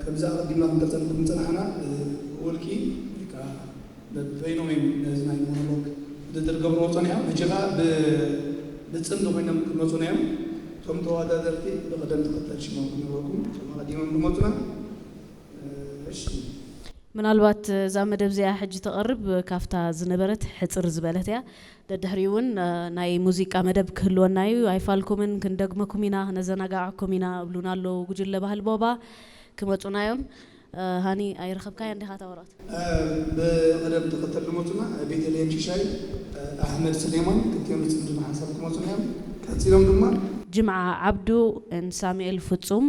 ከምዚ ኣቐዲምና ክንገልጸልኩም ዝጸናሕና፣ ብውልቂ ወይ ከዓ በበይኖም እዮም ነዚ ናይ ሞኖሎግ ውድድር ገብርዎ ጸኒሖም። ሕጂ ኸዓ ብ-፣ ብጽምዲ ኮይኖም ክመጹና እዮም። እቶም ተወዳደርቲ ብቕደም ተኸተል ሽሞም ክንህበኩም፣ እቶም ኣቐዲሞም ዝመጹና። እሺ። ምናልባት እዛ መደብ እዚኣ ሕጂ ተቐርብ ካብታ ዝነበረት ሕጽር ዝበለት እያ። ደድሕሪኡ እውን፣ እ፣ ናይ ሙዚቃ መደብ ክህልወና እዩ። ኣይፋልኩምን፣ ክንደግመኩም ኢና፣ ክነዘናጋዕኩም ኢና እብሉና ኣለዉ ጉጅለ ባህሊ ቦባ ክመጹና እዮም። እ፣ ሃኒ ኣይረኸብካያን ዲኻ እታ ወረቐት? እ፣ ብቕደም ተኸተል ዝመጹና ቤተልሔም ሽሻይ፣ እ፣ ኣሕመድ ስሌማን ክልቲኦም ብጽምዲ ብሓንሳብ ክመጹና እዮም። ቀጺሎም ድማ ጅምዓ ዓብዱ ን ሳሙኤል ፍጹም።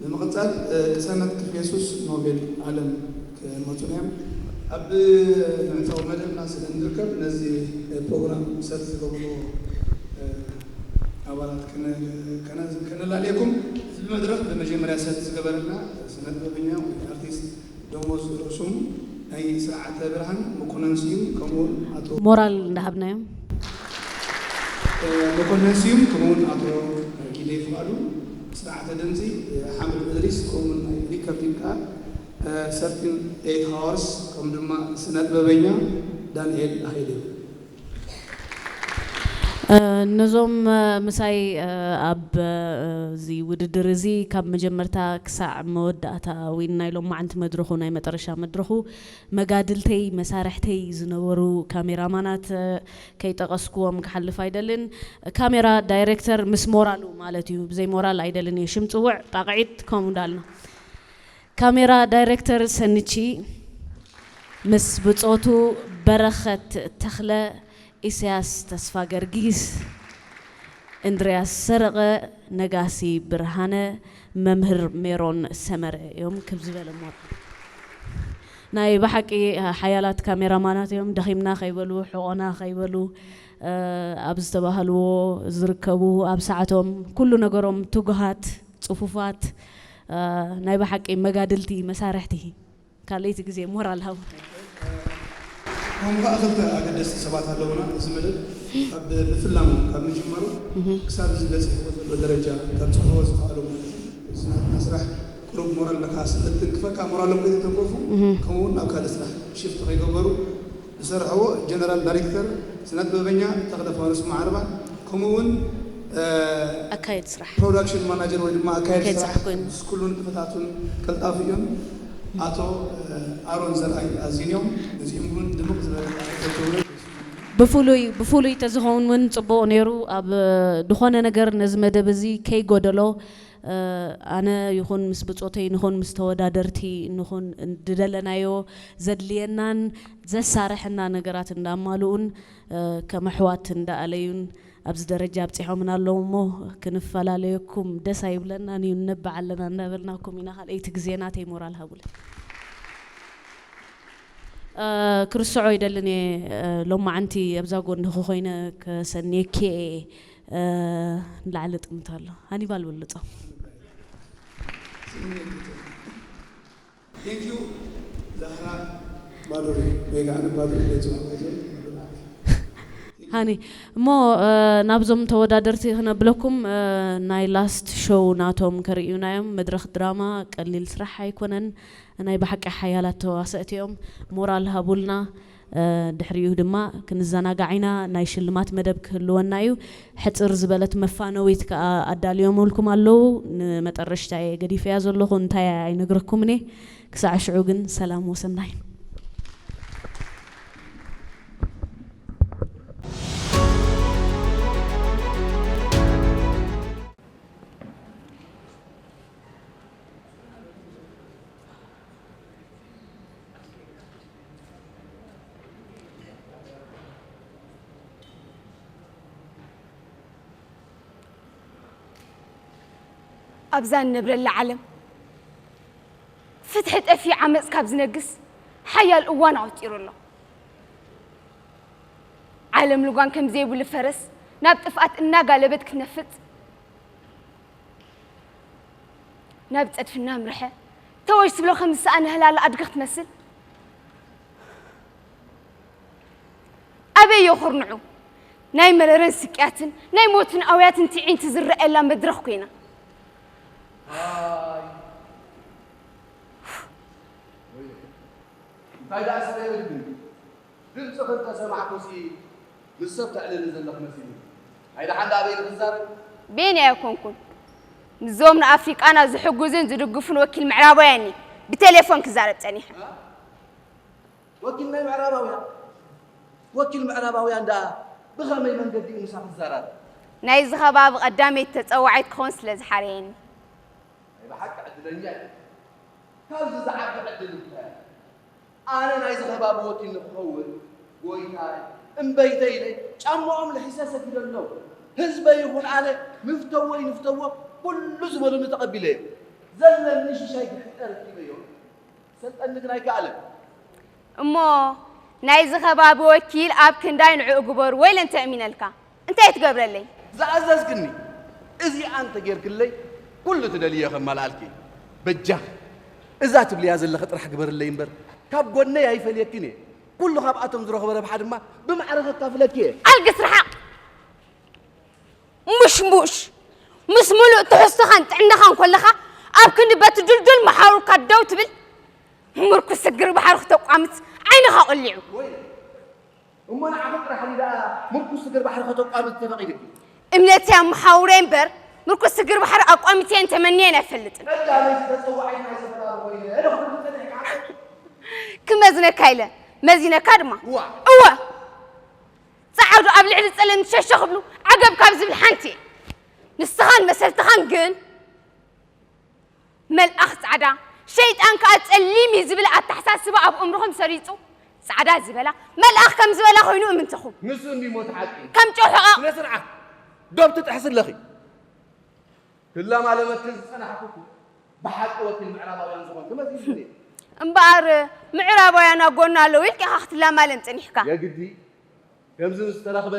ብምቕጻል፣ እ፣ ቅሰነት ክፍየሱስ ኖቤል ዓለም ክመጹና እዮም። ኣብ ምዕጻው መደብና ስለ እንርከብ ነዚ ፕሮግራም ሰት ዝገብሩ፣ እ፣ ኣባላት ከነ-፣ ከነ-፣ ከነላልየኩም። እዚ መድረኽ ብመጀመርያ ሰት ዝገበረልና ስነ ጥበበኛ ወይ ኣርቲስት ደሞዝ ርእሱም፣ ናይ ስርዓተ ብርሃን መኮነን ስዩም፣ ከምኡውን ኣቶ ሞራል እንዳሃብናዮም። እ፣ መኮነን ስዩም፣ ከምኡውን ኣቶ ጊዜ ፍቓዱ፣ ስርዓተ ድምፂ፣ እ፣ ሓምድ እድሪስ፣ ከምኡውን ናይ ሪከርዲንግ ከዓ፣ እ፣ ሰርቲን ኤይት ሃወርስ፣ ከምኡ ድማ ስነ ጥበበኛ ዳንኤል ሃይለ። እ፣ ነዞም፣ እ፣ ምሳይ፣ እ፣ ኣብ፣ እ፣ እዚ ውድድር እዚ ካብ መጀመርታ ክሳዕ መወዳእታ ወይ ናይ ሎማዓንቲ መድረኹ፣ ናይ መጠረሻ መድረኹ መጋድልተይ፣ መሳርሕተይ ዝነበሩ ካሜራማናት፣ እ፣ ከይጠቐስኩዎም ክሓልፍ ኣይደልን። ካሜራ ዳይሬክተር ምስ ሞራሉ ማለት እዩ፣ ብዘይ ሞራል ኣይደልን እየ ሽም ጽውዕ፣ ጣቕዒት ከምኡ እንዳልና። ካሜራ ዳይሬክተር ሰንቺ ምስ ብጾቱ በረኸት ተኽለ፣ ኢሳያስ ተስፋ ገርጊስ፣ እንድርያስ ሰረቐ፣ ነጋሲ ብርሃነ፣ መምህር ሜሮን ሰመረ እዮም ክብ ዝበለ እሞ። ናይ ብሓቂ ሓያላት ካሜራማናት እዮም። ደኺምና ከይበሉ፣ ሕቖና ከይበሉ፣ እ፣ ኣብ ዝተባህልዎ ዝርከቡ፣ ኣብ ሰዓቶም ኩሉ ነገሮም ትጉሃት፣ ጽፉፋት፣ እ፣ ናይ ብሓቂ መጋድልቲ፣ መሳርሕቲ። ካልኣይቲ ግዜ ሞራል ሃቡ። ከምኡ ከዓ ክልተ ኣገደስቲ ሰባት ኣለውና። እዚ መደብ ካብ ምፍላሙ፣ ካብ ምጅማሩ እህ። ክሳብ እዚ በፂሕዎ ዘሎ ደረጃ፣ ካብ ፅሕዎ ዝኸኣሉ ማለት እዩ። እዚ ናትና ስራሕ ቁሩብ ሞራል ነካ ስለ ትንክፈካ፣ ሞራሎም ከይተተንከፉ፣ እህ። ከምኡ እውን ናብ ካልእ ስራሕ ሽፍት ከይገበሩ ዝሰርሕዎ ጀነራል ዳይሬክተር ስነ ጥበበኛ ተኽለ ፋኑስ መዓርባ፣ ከምኡ እውን፣ እ፣ ኣካየድ ስራሕ። ፕሮዳክሽን ማናጀር ወይ ድማ ኣካየድ ኣካየድ ስራሕ ስራሕ ኮይኑ። ምስ ኩሉ ንጥፈታቱን ቀልጣፊኡን ኣቶ፣ እ፣ ኣሮን ዘርኣይ ኣዚንዮም፣ ነዚኦም እውን ድምቕ ዝበለ ኣበርክቶ ክህቡ። ብፍሉይ፣ ብፍሉይ ተዝኸውን እውን ጽቡቕ ነይሩ። ኣብ፣ እ፣ ዝኾነ ነገር ነዚ መደብ እዚ ከይጎደሎ፣ እ፣ ኣነ ይኹን ምስ ብጾተይ ንኹን ምስ ተወዳደርቲ ንኹን ድደለናዮ ዘድልየናን ዘሳርሐና ነገራት እንዳማልኡን፣ እ፣ ከም ኣሕዋት እንዳኣለዩን ኣብዚ ደረጃ ኣብጺሖምና ኣለዉ እሞ፣ ክንፈላለየኩም ደስ ኣይብለናን እዩ፣ ንነብዕ ኣለና እንዳበልናኩም ኢና። ካልኣይቲ ግዜ ናተይ ሞራል ሃቡለይ። እ፣ ክርስዖ ኣይደልን እየ፣ እ፣ ሎማዓንቲ ኣብዛ ጎንኺ ኮይነ ከሰንየኪ እየ፣ እ፣ ንላዕሊ ጥምት ኣሎ። ሃኒባል ብልጾ። Thank you ዛህራ ባዶሪ ወይ ከዓ ባዶሪ ገጹ። ሃኒ፣ እሞ፣ እ፣ ናብዞም ተወዳደርቲ ክነብለኩም፣ እ፣ ናይ ላስት ሾው ናቶም ከርእዩና እዮም። መድረኽ ድራማ ቀሊል ስራሕ ኣይኮነን። ናይ ብሓቂ ሓያላት ተዋሰእቲ እዮም። ሞራል ሃቡልና። እ፣ ድሕሪኡ ድማ ክንዘናጋዕ ኢና። ናይ ሽልማት መደብ ክህልወና እዩ። ሕጽር ዝበለት መፋነዊት ከኣ ኣዳልዮምልኩም ኣለዉ። ንመጠረሽታ እየ ገዲፈያ ዘለኹ፣ እንታይ እያ ኣይነግረኩምን እየ። ክሳዕ ሽዑ ግን ሰላም ወሰናይ። ኣብዛ እንነብረላ ዓለም ፍትሒ ጠፊኡ ዓመጽ ካብ ዝነግስ ሓያል እዋን ኣቑጺሩ ኣሎ። ዓለም ልጓም ከም ዘይብሉ ፈረስ ናብ ጥፍኣት እናጋለበት ክትነፍጥ፣ ናብ ጸድፊ እናምርሐ ተወሽ ትብሎ ከም ዝሰኣነ ህላለ ኣድጊ ክትመስል፣ ኣበይ እዮ ኩርንዑ? ናይ መረረን ስቅያትን ናይ ሞትን ኣውያትን ትዕይንቲ ዝረኣየላ መድረኽ ኮይና። ኣይ፣ እንታይ ደኣ ስለ የብልክን። ድምፅኺ እንተሰማዕኩሲ ምስ ሰብ ተዕልሊ ዘለኽ መሲሉ። ናይ ደሓን ደኣ በይኒ ክዛረብ። በይነይ ኣይኮንኩን። ምስዞም ንኣፍሪቃና ዝሕግዙን ዝድግፉን ወኪል ምዕራባውያን እየ ብቴሌፎን ክዛረብ ጸኒሐ። ወኪል ናይ ምዕራባውያን? ወኪል ምዕራባውያን ደኣ ብኸመይ መንገዲ እዩ ምሳኺ ዝዘራረብ? ናይዚ ከባቢ ቀዳመይቲ ተጸዋዒት ክኸውን ስለ ዝሓረየኒ። ናይ ብሓቂ ዕድለኛ እየ። ካብዚ ዝዓቢ ዕድል እንታይ ኣሎ? ኣነ ናይዚ ከባቢ ወኪል ንክኸውን ጎይታይ እምበይተይ ኢለ ጫምኦም ልሒሰ ሰጊደሎም። ህዝበይ ይኹን ኣነ ንፍተዎ ይንፍተዎ ኩሉ ዝበሉኒ ተቐቢለዮ። ዘለኒ ሽሻይ ግሒጠ ረኪበዮ። ክሰልጠኒ ግን ኣይከኣለን። እሞ ናይዚ ከባቢ ወኪል ኣብ ክንዳይ ንዕኡ ግበርዎ ኢለ እንተእሚነልካ እንታይ ትገብረለይ? ዝኣዘዝክኒ እዚኣ እንተጌርክለይ ኩሉ ትደልዮ ከማልኣልኪ። በጃኺ እዛ ትብልያ ዘለኺ ጥራሕ ግበርለይ እምበር ካብ ጎነይ ኣይፈልየክን እየ። ኩሉ ካብኣቶም ዝረኽቦ ረብሓ ድማ ብማዕረ ከካፍለኪ እየ። ኣልግስ ርሓቕ! ሙሽሙሽ! ምስ ምሉእ ትሕዝቶኻን ጥዕናኻን ከለኻ ኣብ ክንዲ በቲ ድልዱል መሓውርካ ደው ትብል ምርኩስ ስግር ባሕሪ ክተቋምት ዓይንኻ ቆሊዑ። ወይለ እሞ ንዓኺ ጥራሕ ድዩ ደኣ ምርኩስ ስግር ባሕሪ ከተቋምቲ ተፈቒዱኪ? እምነተይ ኣብ መሓውረይ እምበር ምርኩስ ስግር ባሕሪ ኣቋሚተየን ተመንየን ኣይፈልጥን። ቀዳመይቲ ተጸዋዒት ናይዚ ከባቢ ኮይነ ኣነ ክብል ዝጸኒሐ ክሓተኪ። ክመዝነካ ኢለ መዚነካ ድማ። እዋ። እወ ጻዕዱ ኣብ ልዕሊ ጸለምቲ ሸሸ ክብሉ ዓገብ ካብ ዝብል ሓንቲ እየ። ንስኻን መሰልትኻን ግን መልኣኽ ጻዕዳ፣ ሸይጣን ከኣ ጸሊም እዩ ዝብል ኣተሓሳስባ ኣብ እምርኹም ሰሪጹ፣ ጻዕዳ ዝበላ መልኣኽ ከም ዝበላ ኮይኑ እምንትኹም። ንሱ እንዲሞ እቲ ሓቂ። ከም ጨው ሕቐቕ። ስነ ስርዓት ዶብ ትጥሕሲ ኣለኺ። ክላማለመኪ ዝጸናሕኩ እኮ ብሓቂ ወኪል ምዕራባውያን ዝኾንኪ መሲሉኒ። እምበኣር ምዕራባውያን ኣብ ጎና ኣለዉ ኢልካ ኢኻ ክትላማለም ጸኒሕካ። የግዲ ከምዚ ምስ ተረኽበ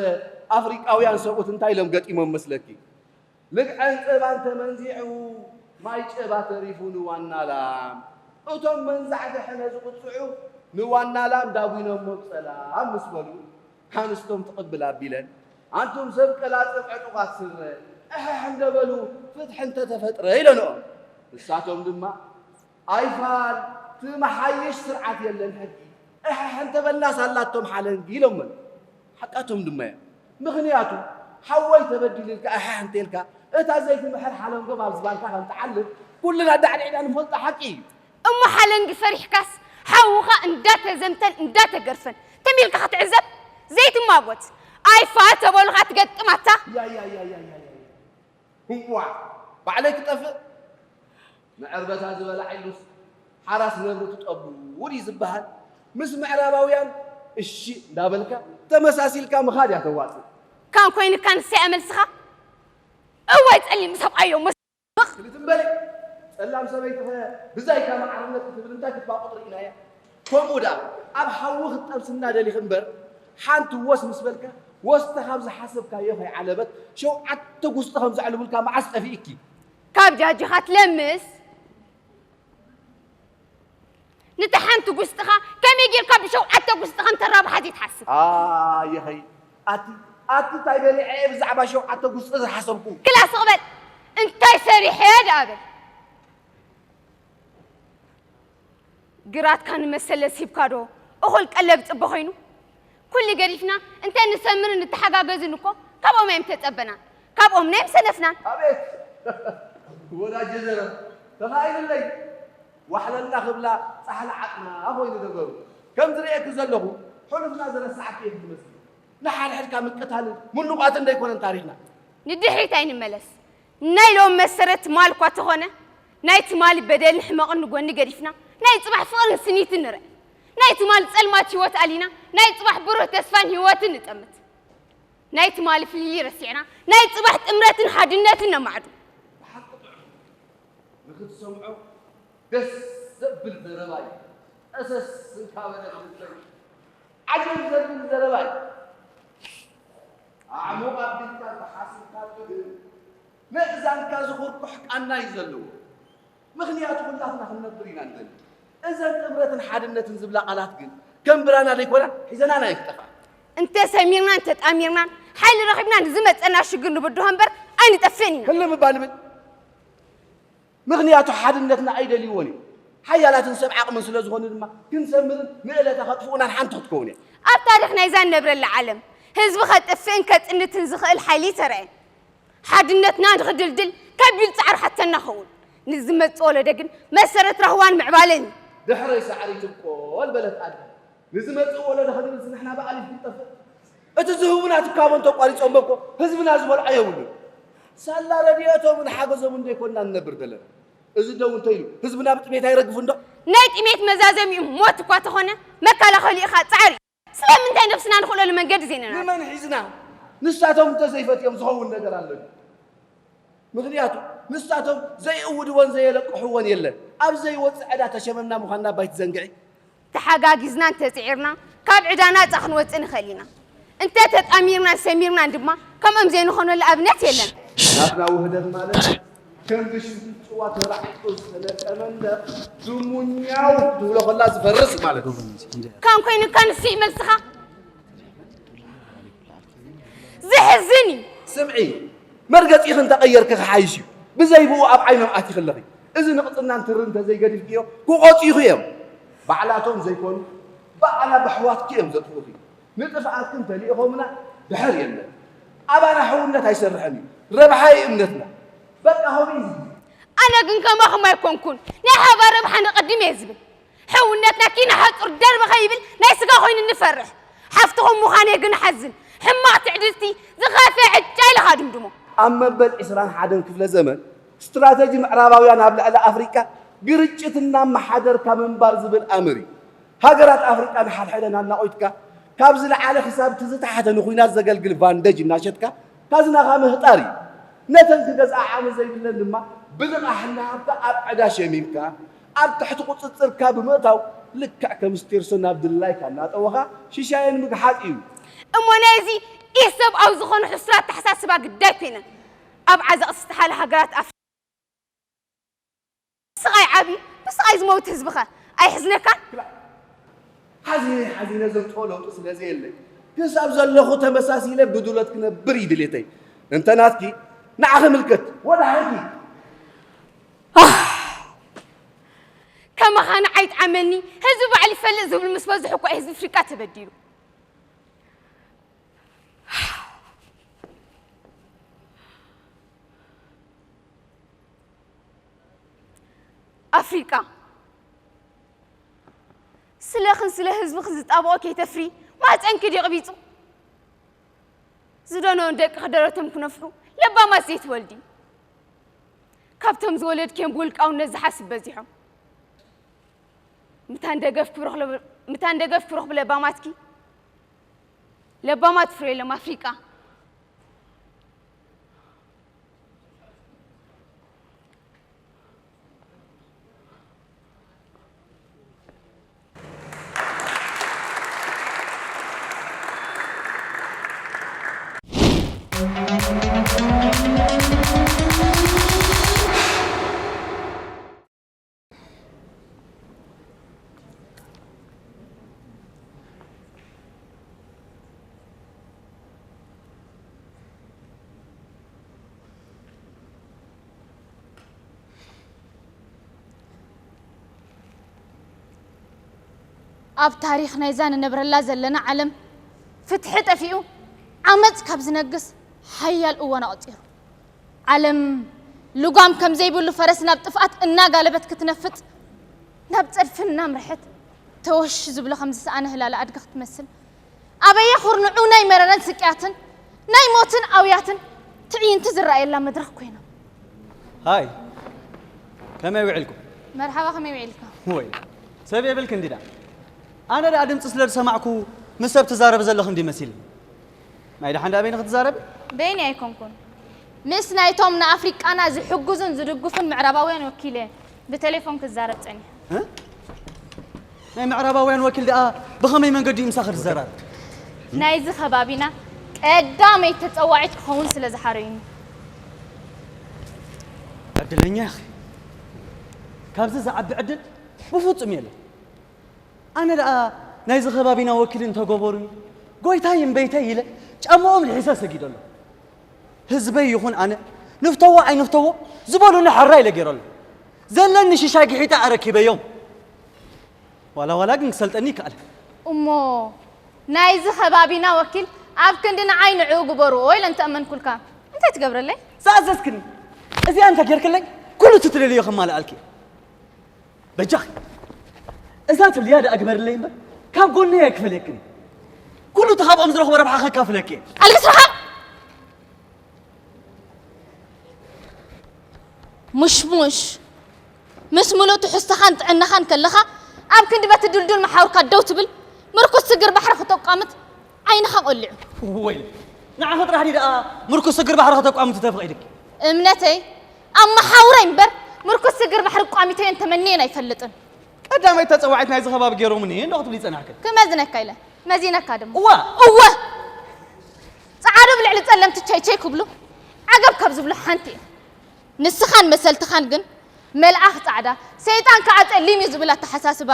ኣፍሪቃውያን ሰብኡት እንታይ ኢሎም ገጢሞም መስለኪ? ልግዐን ጸባን ተመንዚዑ ማይ ጨባ ተሪፉ ንዋና ላም። እቶም መንዛዕቲ ሕነ ዝቕጽዑ ንዋና ላም ዳጒኖሞ ጸላም ምስ በሉ፣ ኣንስቶም ትቕብል ኣቢለን፣ ኣንቱም ሰብ ቀላጽም ዕጡቓት ስረ፣ እሕሕ እንደ በሉ ፍትሒ እንተ ተፈጥረ ኢለንኦም። ንሳቶም ድማ፣ ኣይፋል ትመሓይሽ ስርዓት የለን ሕጊ፣ እሕሕ እንተበልናስ ኣላቶም ሓለንጊ ኢሎመን። ሓቃቶም ድማ እዮም። ምኽንያቱ ሓወይ ተበዲሉ ኢልካ እሕሕ እንተኢልካ እታ ዘይትምሕር ሓለንጎ ኣብ ዝባንካ ከም ትዓልብ ኩልና ኣዳዕዲዕና ንፈልጦ ሓቂ እዩ። እሞ ሓለንጊ ፈሪሕካስ ሓውኻ እንዳተዘምተን እንዳተገርፈን ተም ኢልካ ክትዕዘብ ዘይትማጎት። ኣይፋል ተበሉኻ ትገጥም ኣታ። ያያያያያያ ህዋ ባዕለይ ክጠፍእ መዕርበታ ዝበላ ዒሉስ ሓራስ ነብሪ ትጠቡ ድዩ ዝበሃል? ምስ ምዕራባውያን እሺ እንዳበልካ ተመሳሲልካ ምኻድ እያ ተዋፅእ። ካን ኮይንካ ንሳ እያ መልስኻ። እዋይ ፀሊም ሰብኣዮ መስኽ። ክትም በሊ ፀላም ሰበይትኸ ብዛይካ መዓርነት ክትብል እንታይ ክትባቑጥ ርኢናያ? ከምኡ ደኣ ኣብ ሓዊ ክትጠብስና ደሊኺ እምበር ሓንቲ ወስ ምስ በልካ ወስተ ካብ ዝሓሰብካዮ ከይዓለበት ሸውዓተ ጉስጢ ከም ዘዕልቡልካ መዓስ ጠፊእኪ? ካብ ጃጅኻ ትለምስ ንቲ ሓንቲ ጉስጥኻ ከመይ ጌርካ ብሸውዓተ ጉስጢ ከም ተራብሓ ዘይትሓስብ? ኣየኸይ ኣቲ ኣቲ እንታይ በሊዐ እየ ብዛዕባ ሸውዓተ ጉስጢ ዝሓሰብኩ? ክላ ስቕ በል እንታይ ሰሪሐ ደኣ በል። ግራትካ ንመሰለስ ሂብካ ዶ እኹል ቀለብ ጽበ ኮይኑ? ኩሉ ገዲፍና እንተ ንሰምርን ንተሓጋገዝን እኮ ካብኦም ኣይምተጸበናን። ካብኦምና ኣይምሰነፍናን። ኣቤት ወዳጀ ዘረብ ተኻኢሉለይ ዋሕለልና ክብላ ጻሕሊ ዓጥና ኮይኑ ነገሩ። ከም ዝርእየኪ ዘለኹ ሕሉፍና ዝረሳዕኪ እየ ትመስሊ። ንሓድሕድካ ምቅታልን ምንቋትን ደይኮነን ታሪኽና። ንድሕሪት ኣይንመለስ። ናይ ሎሚ መሰረት ትማል እኳ ተኾነ፣ ናይ ትማሊ በደልን ሕመቕን ንጎኒ ገዲፍና፣ ናይ ጽባሕ ፍቕርን ስኒትን ንርእ። ናይ ትማሊ ጸልማት ህይወት ኣሊና፣ ናይ ጽባሕ ብሩህ ተስፋን ህይወትን ንጠምት። ናይ ትማሊ ፍልልይ ረሲዕና፣ ናይ ጽባሕ ጥምረትን ሓድነትን ነማዕዱ። ብሓቂ ጥዑም ንኽትሰምዖ ደስ ዘብል ዘረባ እዩ። ጠሰስ እንካ በለ ክልተ ዓጀብ ዘብል ዘረባ እዩ። ኣዕሙቕ ኣቢልካ እንተሓሲብካሉ ግን መእዛንካ ዝኹርኩሕ ቃና እዩ ዘለዎ። ምኽንያቱ ኩላትና ክንነብር ኢና ንደሊ። እዘን ጥምረትን ሓድነትን ዝብላ ቃላት ግን ከም ብራና ደይኮና ሒዘናና እየን ክጠፍኣ። እንተሰሚርናን ተጣሚርናን ሓይሊ ረኺብና ንዝመፀና ሽግር ንብድሆ እምበር ኣይንጠፍእን ኢና። ህልም እባ ንብል። ምኽንያቱ ሓድነትና ኣይደልይዎን እዩ። ሓያላትን ሰብ ዓቕምን ስለ ዝኾኑ ድማ ክንሰምርን ንእለታ ከጥፍኡናን ሓንቲ ክትከውን እያ። ኣብ ታሪኽ ናይዛ ንነብረላ ዓለም ህዝቢ ከጥፍእን ከጽንትን ዝኽእል ሓይሊ ተራእየ። ሓድነትና ንኽድልድል ከቢድ ጻዕሪ ሓተና ኸውን። ንዝመጽእ ወለዶ ግን መሰረት ራህዋን ምዕባለን እዩ። ድሕረይ ሳዕሪ ትብቆል በለት ኣደ። ንዝመጽእ ወለዶ ክንብልስ ንሕና ብኣሊፍ ክንጠፍእ? እቲ ዝህቡና ትካቦ እንተቋሪጾሞ እኮ ህዝብና ዝበልዖ የብሉን። ሳላ ረድኤቶምን ሓገዞምን ዶ ኣይኮንና ንነብር ዘለና? እዚ ደው እንተኢሉ ህዝብና ብጥሜት ኣይረግፍን ዶ? ናይ ጥሜት መዛዘሚኡ ሞት እኳ ተኾነ መከላኸሊኡ ኸኣ ጻዕሪ። ስለምንታይ ነብስና ንኽእለሉ መንገዲ ዘይነናድ? ንመን ሒዝና? ንሳቶም እንተዘይፈትዮም ዝኸውን ነገር ኣሎ ድዩ? ምኽንያቱ ንሳቶም ዘይእውድዎን ዘየለቅሕዎን የለን። ኣብ ዘይወጽእ ዕዳ ተሸመምና ምዃንና ባይትዘንግዒ። ተሓጋጊዝና እንተጽዒርና ካብ ዕዳ ናጻ ክንወጽእ ንኽእል ኢና። እንተ ተጣሚርናን ሰሚርናን ድማ ከምኦም ዘይንኾነሉ ኣብነት የለን። ናትና ውህደት ማለት ከምዚ ሽንትጭዋ ተራዕጡ ዝተለቀ መንደር ድሙኛው ክትብሎ ከላ ዝፈርስ ማለት እዩ። ካን ኮይኑካ ንስይ መልስኻ። ዘሕዝን እዩ። ስምዒ፣ መርገጺኺ እንተቐየርኪ ክሓይሽ እዩ። ብዘይ ብኡ ኣብ ዓይኖም ኣቲኺ ኣለኺ። እዚ ንቕጽናን ትሪ እንተዘይገዲፍክዮ ክቖጽዩኺ እዮም። ባዕላቶም ዘይኮኑ ባዕላ በሕዋትኪ እዮም ዘጥፍኡኺ። ንጥፍኣትክን ተልኢኾምና ድሕር የለን። ኣባና ሕውነት ኣይሰርሕን እዩ። ረብሓ እዩ እምነትና። በቃ ከምኡ እዩ። ኣነ ግን ከማኹም ኣይኮንኩን። ናይ ሓባር ረብሓ ነቐድም እየ ዝብል። ሕውነትና ኪነ ሓጹር ደርቢ ከይብል ናይ ስጋ ኮይኑ ንፈርሕ። ሓፍትኹም ምዃነይ ግን እሓዝን። ሕማቕ ትዕድልቲ ዝኸፍአ ዕጫ ኢልኻ ድምድሞ። ኣብ መበል ዕስራን ሓደን ክፍለ ዘመን ስትራተጂ ምዕራባውያን ኣብ ልዕሊ ኣፍሪቃ ግርጭት እናመሓደርካ ምንባር ዝብል ኣምር እዩ። ሃገራት ኣፍሪቃ ንሓድሕደን ኣናቑትካ ካብ ዝለዓለ ክሳብ እቲ ዝታሕተ ንኹናት ዘገልግል ቫንደጅ እናሸጥካ ካዝናኻ ምህጣር እዩ። ነተን ክገዝኣ ዓቕሚ ዘይብለን ድማ ብልቓሕ እናሃብካ ኣብ ዕዳ ሸሚምካ ኣብ ትሕቲ ቁጽጽርካ ብምእታው ልክዕ ከም ስቴርሶ ናብ ድላይካ እናጠወኻ ሽሻየን ምግሓጥ እዩ። እሞ ናይ እዚ ኢሰብኣዊ ዝኾነ ሕሱር ኣተሓሳስባ ግዳይ ኮይነን ኣብ ዓዘቕቲ ዝተሓለ ሃገራት ኣፍሪቃ ስቓይ ዓቢ ብስቓይ ዝመውት ህዝብኸ ኣይሕዝነካን? ሓዚነ ሓዚነ ዘምፅኦ ለውጢ ስለ ዘየለይ ክሳብ ዘለኹ ተመሳሲለ ብድሎት ክነብር እዩ ድሌተይ። እንተ ናትኪ ንዓኺ ምልከት ወላ ሓንቲ ኣህ! ከማኻ ንዓይ ጥዓመኒ ህዝቢ ባዕሉ ይፈልጥ ዝብሉ ምስ በዝሑ እኮ እዩ ህዝቢ ኣፍሪቃ ተበዲሉ። ኣፍሪቃ ስለኽን ስለ ህዝብኽን ዝጣበቖ ከይተፍሪ ማህፀንኪ ድዩ ቕቢፁ? ዝደነውን ደቅኺ ደረቶም ክነፍሑ ለባማት ዘይትወልዲ። ካብቶም ዝወለድክዮም ብውልቃውነት ዝሓስብ በዚሖም። ምታን ደገፍ ክረኽቡ ለባማትኪ ለባማት ፍሬ የሎም ኣፍሪቃ። ኣብ ታሪኽ ናይዛ ንነብረላ ዘለና ዓለም ፍትሒ ጠፊኡ ዓመጽ ካብ ዝነግስ ሓያል እዋን ኣቑጺሩ። ዓለም ልጓም ከም ዘይብሉ ፈረስ ናብ ጥፍኣት እናጋለበት ክትነፍጥ ናብ ጸድፊ እናምርሐት ተወሽ ዝብሎ ከም ዝሰኣነ ህላለ ኣድጊ ክትመስል ኣበየ ኩርንዑ ናይ መረረን ስቅያትን ናይ ሞትን ኣውያትን ትዕይንቲ ዝረኣየላ መድረኽ ኮይና። ሃይ ከመይ ውዕልኩም? መርሓባ ከመይ ውዒልካ? ወይ ሰብ የብልክ እንዲዳ ኣነ ደኣ ድምፂ ስለ ዝሰማዕኩ ምስ ሰብ ትዛረብ ዘለኽ እንዲ መሲልኒ ናይ ደሓን ደኣ በይንኺ ትዛረቢ? በይኒ ኣይኮንኩን ምስ ናይቶም ንኣፍሪቃና ዝሕግዙን ዝድግፉን ምዕራባውያን ወኪለ ብቴሌፎን ክዛረብ ጸኒሐ። እ? ናይ ምዕራባውያን ወኪል ደኣ ብኸመይ መንገዲ እዩ ምሳኺ ዝዘራረብ? ናይዚ ከባቢና ቀዳመይቲ ተጸዋዒት ክኸውን ስለ ዝሓረዩኒ። ዕድለኛ ኢኺ። ካብዚ ዝዓቢ ዕድል ብፍጹም የለን። ኣነ ደኣ ናይዚ ከባቢና ወኪል እንተገበሩኒ ጎይታይ እምበይተይ ኢለ ጫምኦም ልሒሰ ሰጊደሎም። ህዝበይ ይኹን ኣነ ንፍተዎ ኣይንፍተዎ ዝበሉኒ ሕራይ ኢለ ገይረሎም። ዘለኒ ሽሻይ ግሒጠ ኣረኪበዮም። ዋላ ዋላ ግን ክሰልጠኒ ይከኣል። እሞ ናይዚ ከባቢና ወኪል ኣብ ክንዲ ንዓይ ንዕኡ ግበርዎ ኢለ እንተእመንኩልካ እንታይ ትገብረለይ? ዝኣዘዝክኒ እዚኣ እንተ ጌርክለይ ኩሉ እቲ ትደልዮ ከማልኣልኪ። በጃኺ እዛ ትብልያ ደኣ ግበርለይ እምበር ካብ ጎነይ ኣይክፈልየክን። ኩሉ እቲ ካብኦም ዝረኽቦ ረብሓ ከካፍለኪ እየ። ኣልግስ ርሓቕ! ሙሽሙሽ ምስ ሙሉእ ትሕዝቶኻን ጥዕናኻን ከለኻ ኣብ ክንዲ በቲ ድልዱል መሓውርካ ደው ትብል ምርኩስ ስግር ባሕሪ ክተቋምት ዓይንኻ ቆሊዑ። ወይ ንዓኺ ጥራሕ ድዩ ደኣ ምርኩስ ስግር ባሕሪ ከተቋምቲ ተፍቒድኪ? እምነተይ ኣብ መሓውረይ እምበር ምርኩስ ስግር ባሕሪ ቋሚተዮን ተመንየን ኣይፈልጥን። ቀዳመይቲ ተጸዋዒት ናይዚ ከባቢ ገይሮምኒ እንዶ ክትብሊ ጸናሕኪ። ክመዝነካ ኢለ መዚነካ ድማ። እዋ! እወ! ጸዓዱ ብልዕሊ ጸለምቲ ቸይ ቸይ ክብሉ ዓገብ ካብ ዝብሉ ሓንቲ እየ። ንስኻን መሰልትኻን ግን መልኣኽ ጻዕዳ፣ ሰይጣን ከኣ ጸሊም እዩ ዝብል ኣተሓሳስባ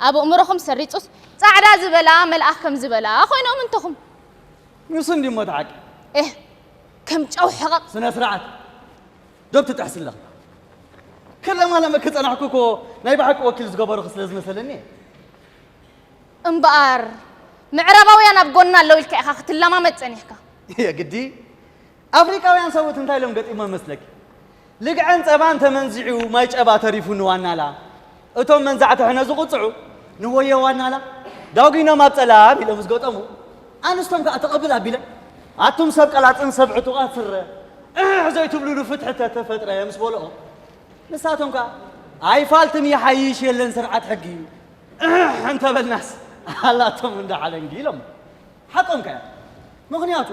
ኣብ ኣእምሮኹም ሰሪጹስ ጻዕዳ ዝበላ መልኣኽ ከም ዝበላ ኮይኖም እንተኹም። ንሱ እንዲሞ እቲ ሓቂ። ኤህ፣ ከም ጨው ሕቐቕ። ስነ ስርዓት። ዶብ ትጥሕሲ ኣለኺ። ክለማለመኪ ጸናሕኩ እኮ ናይ ብሓቂ ወኪል ዝገበሩኺ ስለ ዝመሰለኒ እየ። እምበኣር ምዕራባውያን ኣብ ጎንና ኣለዉ ኢልካ ኢኻ ክትለማመጥ ጸኒሕካ። የግዲ ኣፍሪቃውያን ሰብኡት እንታይ ኢሎም ገጢሞም መስለኪ? ልግዐን ጸባን ተመንዚዑ ማይ ጨባ ተሪፉ ንዋናላ። እቶም መንዛዕቲ ሕነ ዝቕጽዑ ንወዮ ዋናላ ዳጒኖም ኣብ ጸላም ኢሎም ምስ ገጠሙ ኣንስቶም ከኣ ተቐብል ኣቢለን ኣቱም ሰብ ቀላጽን ሰብ ዕጡቓት ስረ እሕ ዘይትብሉሉ ፍትሒ ተተፈጥረ ምስ በልኦም ንሳቶም ከኣ ኣይፋልትን ይሓይሽ የለን ስርዓት ሕጊ እሕ እንተበልናስ ኣላቶም እንዳ ሓለንጊ ኢሎም። ሓቆም ከ ምኽንያቱ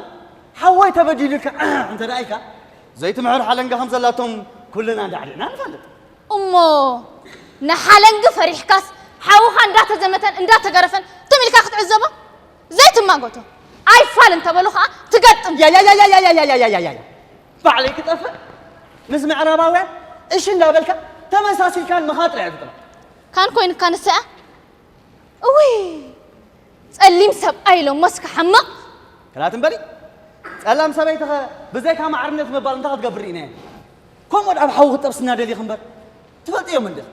ሓወይ ተበዲሉ ኢልካ እንተ ደኣ ኢልካ ዘይትምሕር ሓለንጋ ከም ዘላቶም ኩልና እንዳዕሊዕና ንፈልጥ። እሞ ንሓለንጊ ፈሪሕካስ ሓውኻ እንዳተዘመተን እንዳተገረፈን ትም ኢልካ ክትዕዘቦ ዘይትማጎቶ ኣይፋል እንተበሉ ከዓ ትገጥም። ያያያያያያያያያያያ ባዕለይ ክጠፍእ ምስ ምዕራባውያን እሺ እንዳበልካ ተመሳሲልካን ምኻድ ጥራሕ እያ ትጥራሕ። ካን ኮይንካ ንስኣ እውይ ጸሊም ሰብኣይ ኢሎሞስ ክሓምቕ። ክላት እምበሊ ጸላም ሰበይትኸ ብዘይካ ማዕርነት ምባል እንታይ ክትገብር ርኢናዮ? ከምኡ ኣብ ሓዊ ክትጠብስና ደሊኺ እምበር ትፈልጥዮም እንዲኺ።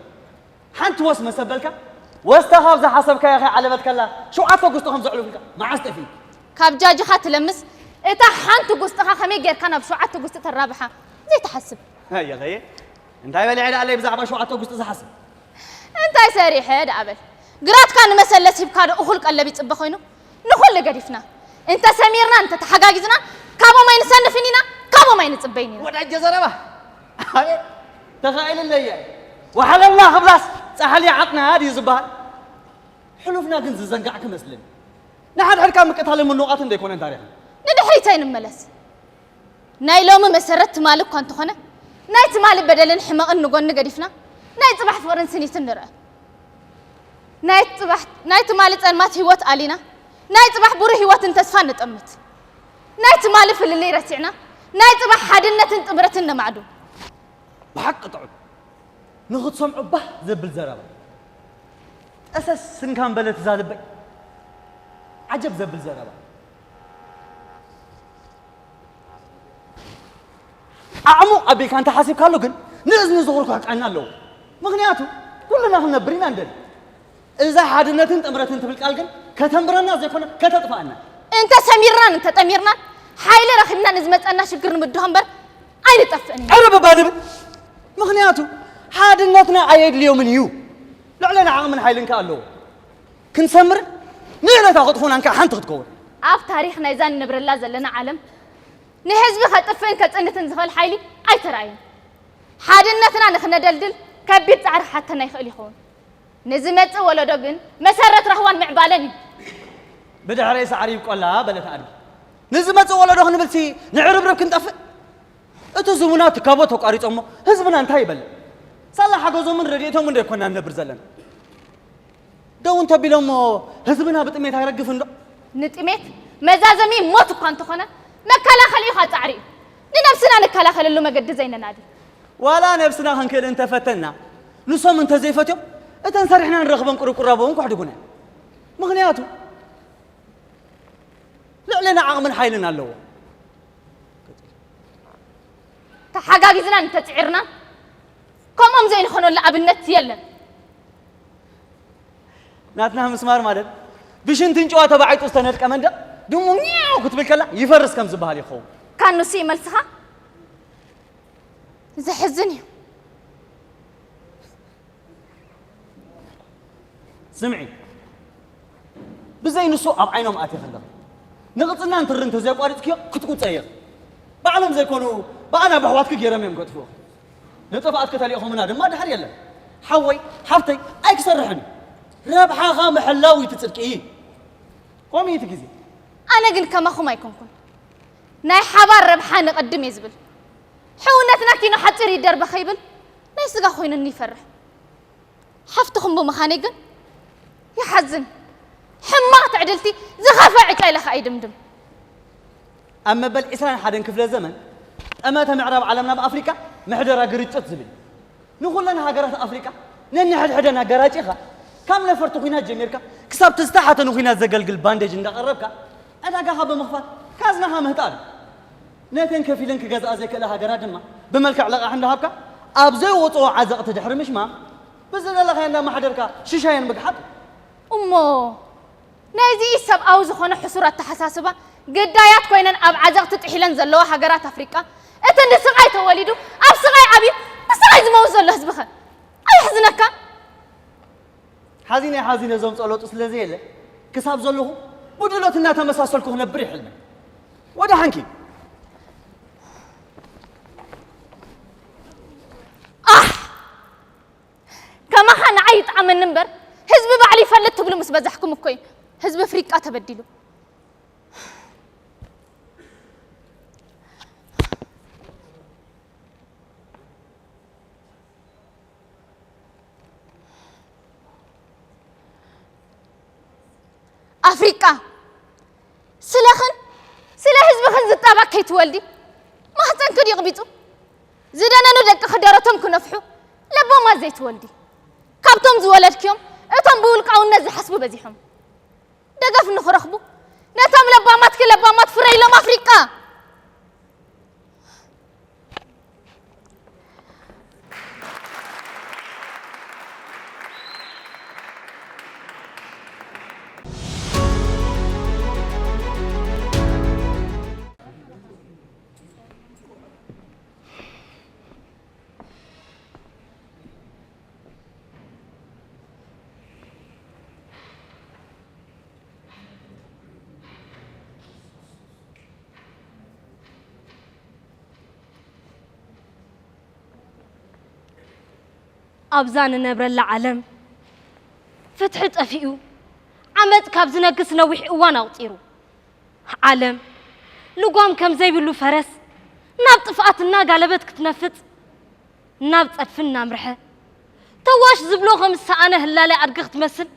ሓንቲ ወስ መሰበልካ ወስታ ካብ ዝሓሰብካዮ ከይዓለበት ከላ ሸውዓተ ጉስጢ ከም ዘዕልፉልካ መዓስ ጠፊኡ? ካብ ጃጅኻ ትለምስ እታ ሓንቲ ጉስጥኻ ከመይ ጌርካ ናብ ሸውዓተ ጉስጢ ተራብሓ ዘይትሓስብ። ኣየኸየ እንታይ በሊዐ ደኣለይ ብዛዕባ ሸውዓተ ጉስጢ ዝሓስብ? እንታይ ሰሪሐ ደኣ በል። ግራትካ ንመሰለስ ሂብካ ዶ እኹል ቀለብ ይጽበ ኮይኑ? ንኹሉ ገዲፍና እንተ ሰሚርና እንተ ተሓጋጊዝና ካቦም ኣይንሰንፍን ኢና፣ ካቦም ኣይንጽበይን ኢና። ወዳጀ ዘረባ ኣቤት ተኻኢልለየ ወሓለልና ክብላስ ጻሕሊ ዓጥና ድዩ ዝበሃል? ሕሉፍና ግን ዝዘንጋዕክ መስልን ንሓድሕድካ ምቅታልን ምንዋቓትን ዘይኮነን ታሪኽና። ንድሕሪት ኣይንመለስ። ናይ ሎሚ መሰረት ትማሊ እኳ እንተኾነ ናይ ትማሊ በደልን ሕመቕን ንጎኒ ገዲፍና ናይ ጽባሕ ፍቕርን ስኒትን ንርእ። ናይ ትማሊ ጸልማት ህይወት ኣሊና ናይ ጽባሕ ብሩህ ህይወትን ተስፋን ንጠምት። ናይ ትማሊ ፍልልይ ረሲዕና ናይ ጽባሕ ሓድነትን ጥምረትን ነማዕዱ። ብሓቂ ጥዑም ንኽትሰምዖ ባህ ዘብል ዘረባ። ጠሰስ እንካን በለት እዛ ልበይ። ዓጀብ ዘብል ዘረባ። ዓዕሙቕ ኣቢልካ እንተሓሲብካሉ ግን ንእዝኒ ዝኹርኳሕ ቃና ኣለዎ። ምኽንያቱ ኩልና ክንነብር ኢና ንደሊ። እዛ ሓድነትን ጥምረትን ትብል ቃል ግን ከተንብረና ዘይኮነ ከተጥፍኣና። እንተ ሰሚርናን እንተ ጠሚርናን ሓይሊ ረኺብና ንዝመፀና ሽግር ንምድሆ እምበር ኣይንጠፍእን ኢና። ዕርብ እባ ንብል። ምኽንያቱ ሓድነትና ኣየድልዮምን እዩ። ልዕለና ዓቕምን ሓይልን ከኣ ኣለዎ። ክንሰምርን ንእለታ ክጥፉናን ከኣ ሓንቲ ክትከውን። ኣብ ታሪኽ ናይዛ ንነብረላ ዘለና ዓለም ንህዝቢ ከጥፍእን ከጽንትን ዝኽእል ሓይሊ ኣይተራእየን። ሓድነትና ንኽነደልድል ከቢድ ጻዕሪ ክሓተና ይኽእል ይኸውን። ንዝመጽእ ወለዶ ግን መሰረት ራህዋን ምዕባለን እዩ። ብድሕረይ ሳዕሪ ይብቆላ በለት ኣድጊ። ንዝመጽእ ወለዶ ክንብልሲ ንዕርብርብ ክንጠፍእ? እቲ ዝሙና ትካቦ ተቋሪጾሞ ህዝብና እንታይ ይበልዕ? ሳላ ሓገዞምን ረድኤቶምን ዶ ኣይኮና ንነብር ዘለና? ደው እንተቢሎሞ ህዝብና ብጥሜት ኣይረግፍን ዶ? ንጥሜት መዛዘሚ ሞት እኳ እንተኾነ መከላኸሊኡ ኻብ ጻዕሪ እዩ። ንነብስና ንከላኸለሉ መገዲ ዘይነናዲ። ዋላ ነብስና ክንክእል እንተፈተንና ንሶም እንተዘይፈትዮም እተን ሰሪሕና ንረኽበን ቁርቁራቦ እውን ከሕድጉና እዮም። ምኽንያቱ ልዕሌና ዓቕምን ሓይልን ኣለዎ። ተሓጋጊዝናን እንተጽዒርናን ከምኦም ዘይንኾነሉ ኣብነት የለን። ናትና ምስማር ማለት ብሽንትን ጨዋ ተባዒጡ ዝተነድቀ መንደቕ ድሙ ኛው ክትብል ከላ ይፈርስ ከም ዝበሃል ይኸውን። ካኑሲ መልስኻ ዘሕዝን እዩ። ስምዒ፣ ብዘይ ንሱ ኣብ ዓይኖም ኣትየ ከለኹ ንቕጽና እንትሪ እንተዘየቋሪጽክዮ ክትቁጸ እየ። ባዕሎም ዘይኮኑ ብኣና ብሕዋትኪ ገይሮም እዮም ከጥፍኡ። ንጥፍኣትኪ ተሊእኹምና ድማ ድሕር የለን። ሓወይ ሓፍተይ ኣይክሰርሕን እዩ። ረብሓኻ ምሕላው እዩ እቲ ጽድቂ። ከምኡ እዩ እቲ ግዜ። ኣነ ግን ከማኹም ኣይኮንኩን። ናይ ሓባር ረብሓ ንቐድም እየ ዝብል። ሕውነትና ኪኖ ሓጺር ይደርበ ከይብል ናይ ስጋ ኮይኑኒ ይፈርሕ። ሓፍትኹም ብምዃነይ ግን ይሓዝን። ሕማቕ ትዕድልቲ ዝኸፍአ ዕጫ ኢለ ኸኣ ይድምድም። ኣብ መበል ዕስራን ሓደን ክፍለ ዘመን ጠመተ ምዕራብ ዓለምና ብኣፍሪቃ ምሕደራ ግርጭት ዝብል እዩ። ንኹለን ሃገራት ኣፍሪቃ ነንሕድሕደን ኣጋራጪኻ ካብ ነፈርቲ ኲናት ጀሚርካ ክሳብ እቲ ዝተሓተ ንኲናት ዘገልግል ባንዴጅ እንዳቐረብካ ዕዳጋኻ ብምኽፋት ካዝናኻ ምህጣር እዩ። ነተን ከፊለን ክገዝኣ ዘይክእላ ሃገራት ድማ ብመልክዕ ለቓሕ እንዳሃብካ ኣብ ዘይወፅኦ ዓዘቕቲ ድሕሪ ምሽማም ብዝደለኻዮ እንዳማሕደርካ ሽሻየን ምግሓጥ እዩ። እሞ ናይዚ ኢሰብኣዊ ዝኾነ ሕሱር ኣተሓሳስባ ግዳያት ኮይነን ኣብ ዓዘቕቲ ጥሒለን ዘለዋ ሃገራት ኣፍሪቃ እቲ ንስቓይ ተወሊዱ ኣብ ስቓይ ዓብዩ ብስቓይ ዝመውት ዘሎ ህዝብኸ ኣየሕዝነካን? ሓዚነ ሓዚነ እዞም ጸሎቱ ስለ ዘየለ ክሳብ ዘለኹ ብድሎት እናተመሳሰልኩ ክነብር ይሕልመ። ወደ ሓንኪ ኣሕ! ከማኻ ንዓይ ይጥዓመኒ እምበር ህዝቢ ባዕሉ ይፈልጥ ትብሉ ምስ በዛሕኩም እኮ እዩ ህዝቢ ኣፍሪቃ ተበዲሉ። ኣፍሪቃ ስለኽን ስለ ህዝብኽን ዝጣባእ ከይትወልዲ ማህፀንክን ይቕቢፁ ዝደነኑ ደቅኺ ደረቶም ክነፍሑ ለባማት ዘይትወልዲ ካብቶም ዝወለድክዮም እቶም ብውልቃውነት ዝሓስቡ በዚሖም ደገፍ ንኽረኽቡ ነቶም ለባማትኪ ለባማት ፍረይሎም ኣፍሪቃ ኣብዛ ንነብረላ ዓለም ፍትሒ ጠፊኡ ዓመጽ ካብ ዝነግስ ነዊሕ እዋን ኣቑጺሩ። ዓለም ልጓም ከም ዘይብሉ ፈረስ ናብ ጥፍኣት እናጋለበት ክትነፍጽ ናብ ጸድፊ እናምርሐ ተዋሽ ዝብሎ ከም ዝሰኣነ ህላለ ኣድጊ ክትመስል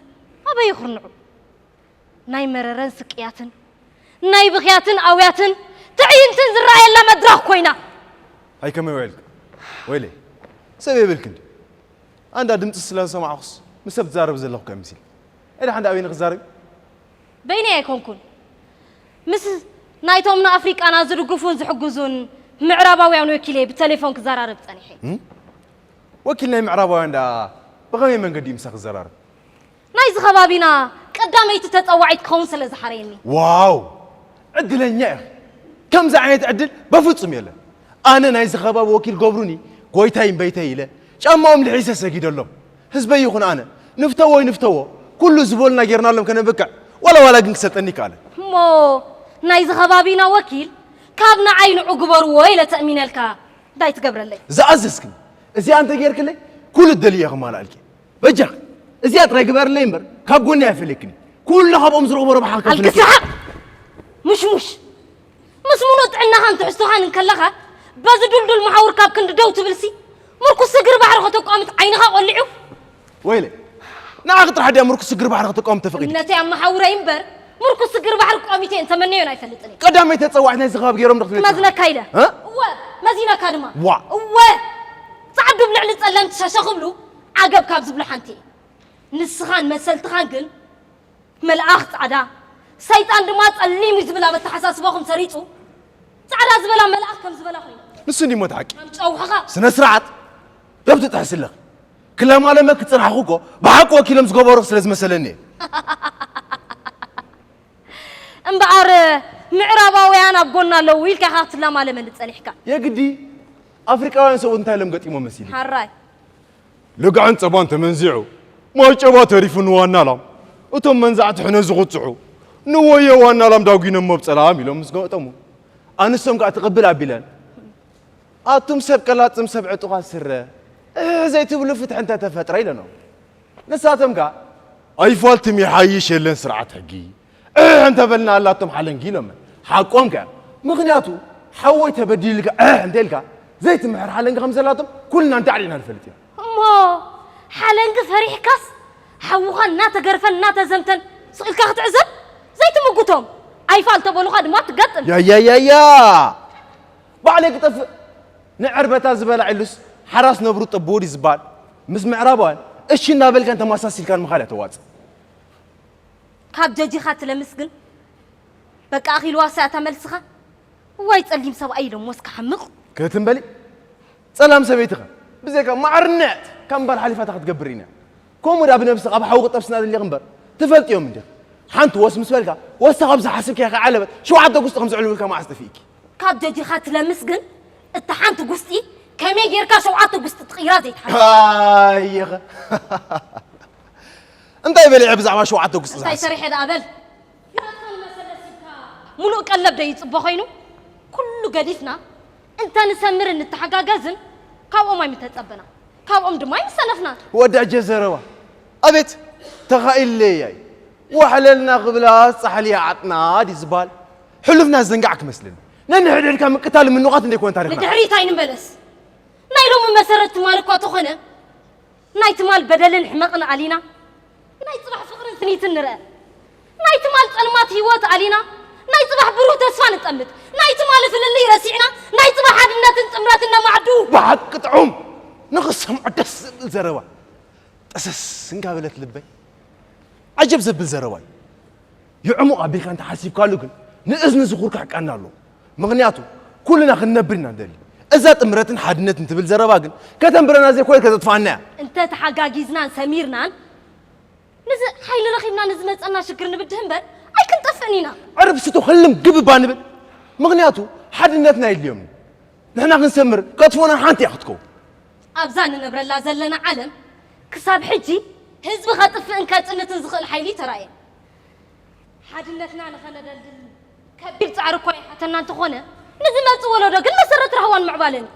ኣበይ ይኹርንዑ? ናይ መረረን ስቅያትን ናይ ብኽያትን ኣውያትን ትዕይንትን ዝረኣየላ መድረኽ ኮይና። ኣይ ከመይ ውዒልክ ወይለይ ሰብ የብልክን ድዩ ኣንዳ ድምፂ ስለ ዝሰማዕኹስ ምስ ሰብ ትዛረቢ ዘለኹ ከ ምሲል እዳ ሓንዳ ኣበይኒ ክዛረብ በይነይ ኣይኮንኩን ምስ ናይቶም ንኣፍሪቃና ዝድግፉን ዝሕግዙን ምዕራባውያን ወኪለይ ብቴሌፎን ክዘራረብ ፀኒሐ ወኪል ናይ ምዕራባውያን ዳ ብኸመይ መንገዲ እዩ ምሳ ክዘራረብ ናይዚ ኸባቢና ቀዳመይቲ ተጸዋዒት ክኸውን ስለ ዝሓረየኒ። ዋው ዕድለኛ ኢኺ። ከምዚ ዓይነት ዕድል በፍጹም የለን። ኣነ ናይዚ ኸባቢ ወኪል ገብሩኒ ጎይታይ እምበይተይ ኢለ ጫማኦም ልሒሰ ሰጊደሎም። ህዝበይ ይኹን ኣነ ንፍተዎ ይንፍተዎ ኩሉ ዝበሉና ጌርናሎም ከነብቅዕ ዋላ ዋላ ግን ክሰልጠኒ ይከኣለን። እሞ ናይዚ ኸባቢና ወኪል ካብ ንዓይ ንዑ ግበርዎ ኢለ ተእሚነልካ እንታይ ትገብረለይ? ዝኣዘዝክኒ እዚኣ እንተጌርክለይ ኩሉ እደልዮ እየ ከማልኣልኪ። በጃኺ እዚኣ ጥራይ ግበርለይ እምበር ካብ ጎኒ ኣይፈለክን እዩ። ኩሉ ካብኦም ዝረኽቦ ረብሓ ክከፍለኪ። ኣልክስሓ ሙሽሙሽ ምስ ሙሉእ ጥዕናኻን ትሕዝቶኻን እንከለኻ በዚ ዱልዱል መሓውር ካብ ክንዲ ደው ትብልሲ ምርኩስ ስግር ባሕሪ ከተቋምት ዓይንኻ ቆሊዑ። ወይለ ንዓኺ ጥራሕ ድያ ምርኩስ ስግር ባሕሪ ከተቋምት ተፈቒዱ? እምነተይ ኣብ መሓውረይ እምበር ምርኩስ ስግር ባሕሪ ቋሚተን ተመነዮን ኣይፈልጥን እየ። ቀዳመይቲ ተጸዋዒት ናይዚ ከባቢ ገይሮም ዶ ክትብለኪ? ክመዝነካ ኢለ። እ? እወ መዚነካ ድማ። ዋእ። እወ ጻዕዱ ኣብ ልዕሊ ጸለምቲ ሸሸ ክብሉ ዓገብ ካብ ዝብሉ ሓንቲ እየ። ንስኻን መሰልትኻን ግን መልኣኽ ጻዕዳ ሰይጣን ድማ ጸሊም እዩ ዝብል ኣብ ኣተሓሳስባኹም ሰሪጹ ጻዕዳ ዝበላ መልኣኽ ከም ዝበላ ኮይኑ። ንሱ እንዲሞ እቲ ሓቂ። ከም ጨውሕኻ። ስነ ስርዓት ደብ ትጥሕሲ ኣለኺ። ክለማለመኪ ዝጸናሕኩ እኮ ብሓቂ ወኪሎም ዝገበሩኺ ስለ ዝመሰለኒ እየ። እምበኣር ምዕራባውያን ኣብ ጎና ኣለዉ ኢልካ ኢኻ ክትላማለመኒ ጸኒሕካ። የግዲ ኣፍሪቃውያን ሰብኡት እንታይ ኢሎም ገጢሞም መሲሉ? ሓራይ። ልግዕን ጸባን ተመንዚዑ ማይ ጨባ ተሪፉ ንዋና ላም እቶም መንዛዕቲ ሕነ ዝቑጽዑ ንወየ ዋና ላም ዳጒኖሞ ብጸላም ኢሎም ምስ ገጠሙ ኣንሶም ከኣ ትቕብል ኣቢለን ኣቱም ሰብ ቀላጽም ሰብ ዕጡቓት ስረ እህ ዘይትብሉ ፍትሒ እንተተፈጥረ ኢለኖም። ንሳቶም ከኣ ኣይፋል ትም ይሓይሽ የለን ስርዓት ሕጊ እሕ እንተበልና ኣላቶም ሓለንጊ ኢሎመን። ሓቆም ከ ምኽንያቱ ሓወይ ተበዲሉ ኢልካ እሕ እንተኢልካ ዘይትምሕር ሓለንጊ ከም ዘላቶም ኩልና እንተዕሪቕና ንፈልጥ ኢና። እሞ ሓለንጊ ፈሪሕካስ ሓውኻ እናተገርፈን እናተዘምተን ስቕ ኢልካ ክትዕዘብ ዘይትምጉቶም ኣይፋል ተበሉኻ ድማ ትገጥም። ያያያያ ባዕለይ ክጠፍእ ንዕርበታ ዝበላዕ ኢሉስ ሓራስ ነብሩ ጠብዎ ድዩ ዝበሃል? ምስ ምዕራባውያን እሺ እናበልካን ተመሳሲልካን ምኻድ እያ ተዋፅእ። ካብ ጀጂኻ ትለምስ ግን በቃ ኣኺልዋሳ እያ እታ መልስኻ። እዋይ ጸሊም ሰብኣይ ኢሎሞ እስከ ሓምቕ። ክትም በሊ ጸላም ሰበይትኸ ብዘይካ ማዕርነት ካብ ምባል ሓሊፋ እንታይ ክትገብር ኢና? ከምኡ ደኣ ብነብስኻ ኣብ ሓዊ ክጠብስና ደሊኺ እምበር ትፈልጥዮም እንዲኺ። ሓንቲ ወስ ምስ በልካ ወስታ ካብ ዝሓስብካያ ከይዓለበት ሸውዓተ ጉስጢ ከም ዝዕልውልካ መዓስ ጠፊእኪ? ካብ ጀጂኻ ትለምስ ግን እታ ሓንቲ ጉስጢ ከመይ ጌርካ ሸውዓተ ጉስጢ ትቕይራ ዘይትሓስብ። ኣየኸ እንታይ በሊዐ ብዛዕባ ሸውዓተ ጉስጢ እንታይ ዝሓስብ? ሰሪሐ ደኣ በል። ናትካ ንመሰለስ ኢልካ ሙሉእ ቀለብ ዶ ይጽበ ኮይኑ? ኩሉ ገዲፍና እንተ ንሰምርን ንተሓጋገዝን ካብኦም ኣይምተጸበና፣ ካብኦም ድማ ኣይምሰነፍናን። ወዳጀ ዘረባ ኣቤት ተኻኢለያይ ዋሕለልና ክብላስ ጻሕሊ ይዓጥና ድዩ ዝበሃል? ሕሉፍና ዝዘንጋዕ ክመስልን ነንሕድሕድካ ምቅታል ምንቋት እንደይኮነ ታሪኽና። ንድሕሪት ኣይንመለስ። ናይ ሎሚ መሰረት ትማል እኳ ተኾነ ናይ ትማል በደልን ሕመቕን ኣሊና ናይ ጽባሕ ፍቕርን ስኒትን ንርአ። ናይ ትማል ጸልማት ህይወት ኣሊና ናይ ጽባሕ ብሩህ ተስፋ ንጠምት። ናይ ትማል ፍልልይ ረሲዕና ናይ ጽባሕ ሓድነትን ጥምረትን ነማዕዱ። ብሓቂ ጥዑም ንኽሰምዖ ደስ ዝብል ዘረባ ጠሰስ እንካበለት ልበይ ዓጀብ ዘብል ዘረባ እዩ። ይዕሙቕ ኣቢልካ እንተሓሲብካሉ ግን ንእዝኒ ዝኹር ክሕቀና ኣለዎ። ምኽንያቱ ኩልና ክንነብር ኢና ንደሊ። እዛ ጥምረትን ሓድነትን ትብል ዘረባ ግን ከተንብረና ዘይኮነት ከተጥፍኣና እያ። እንተ ተሓጋጊዝናን ሰሚርናን ንዚ ሓይሊ ረኺብና ንዝመጸና ሽግር ንብድህ እምበር ኣይክንጠፍእን ኢና። ዕርብ ስቶ ህልም ግብባ ንብል። ምኽንያቱ ሓድነትና የድልዮም እዩ። ንሕና ክንሰምር ከጥፍኡና ሓንቲ እያ ክትከውን። ኣብዛ ንነብረላ ዘለና ዓለም ክሳብ ሕጂ ህዝቢ ከጥፍእን ከጽንትን ዝኽእል ሓይሊ ኣይተራእየን። ሓድነትና ንኸነደልድል ከቢድ ጻዕሪ እኳ ይሓተና እንተኾነ ንዝመጽእ ወለዶ ግን መሰረት ራህዋን ምዕባለን እዩ።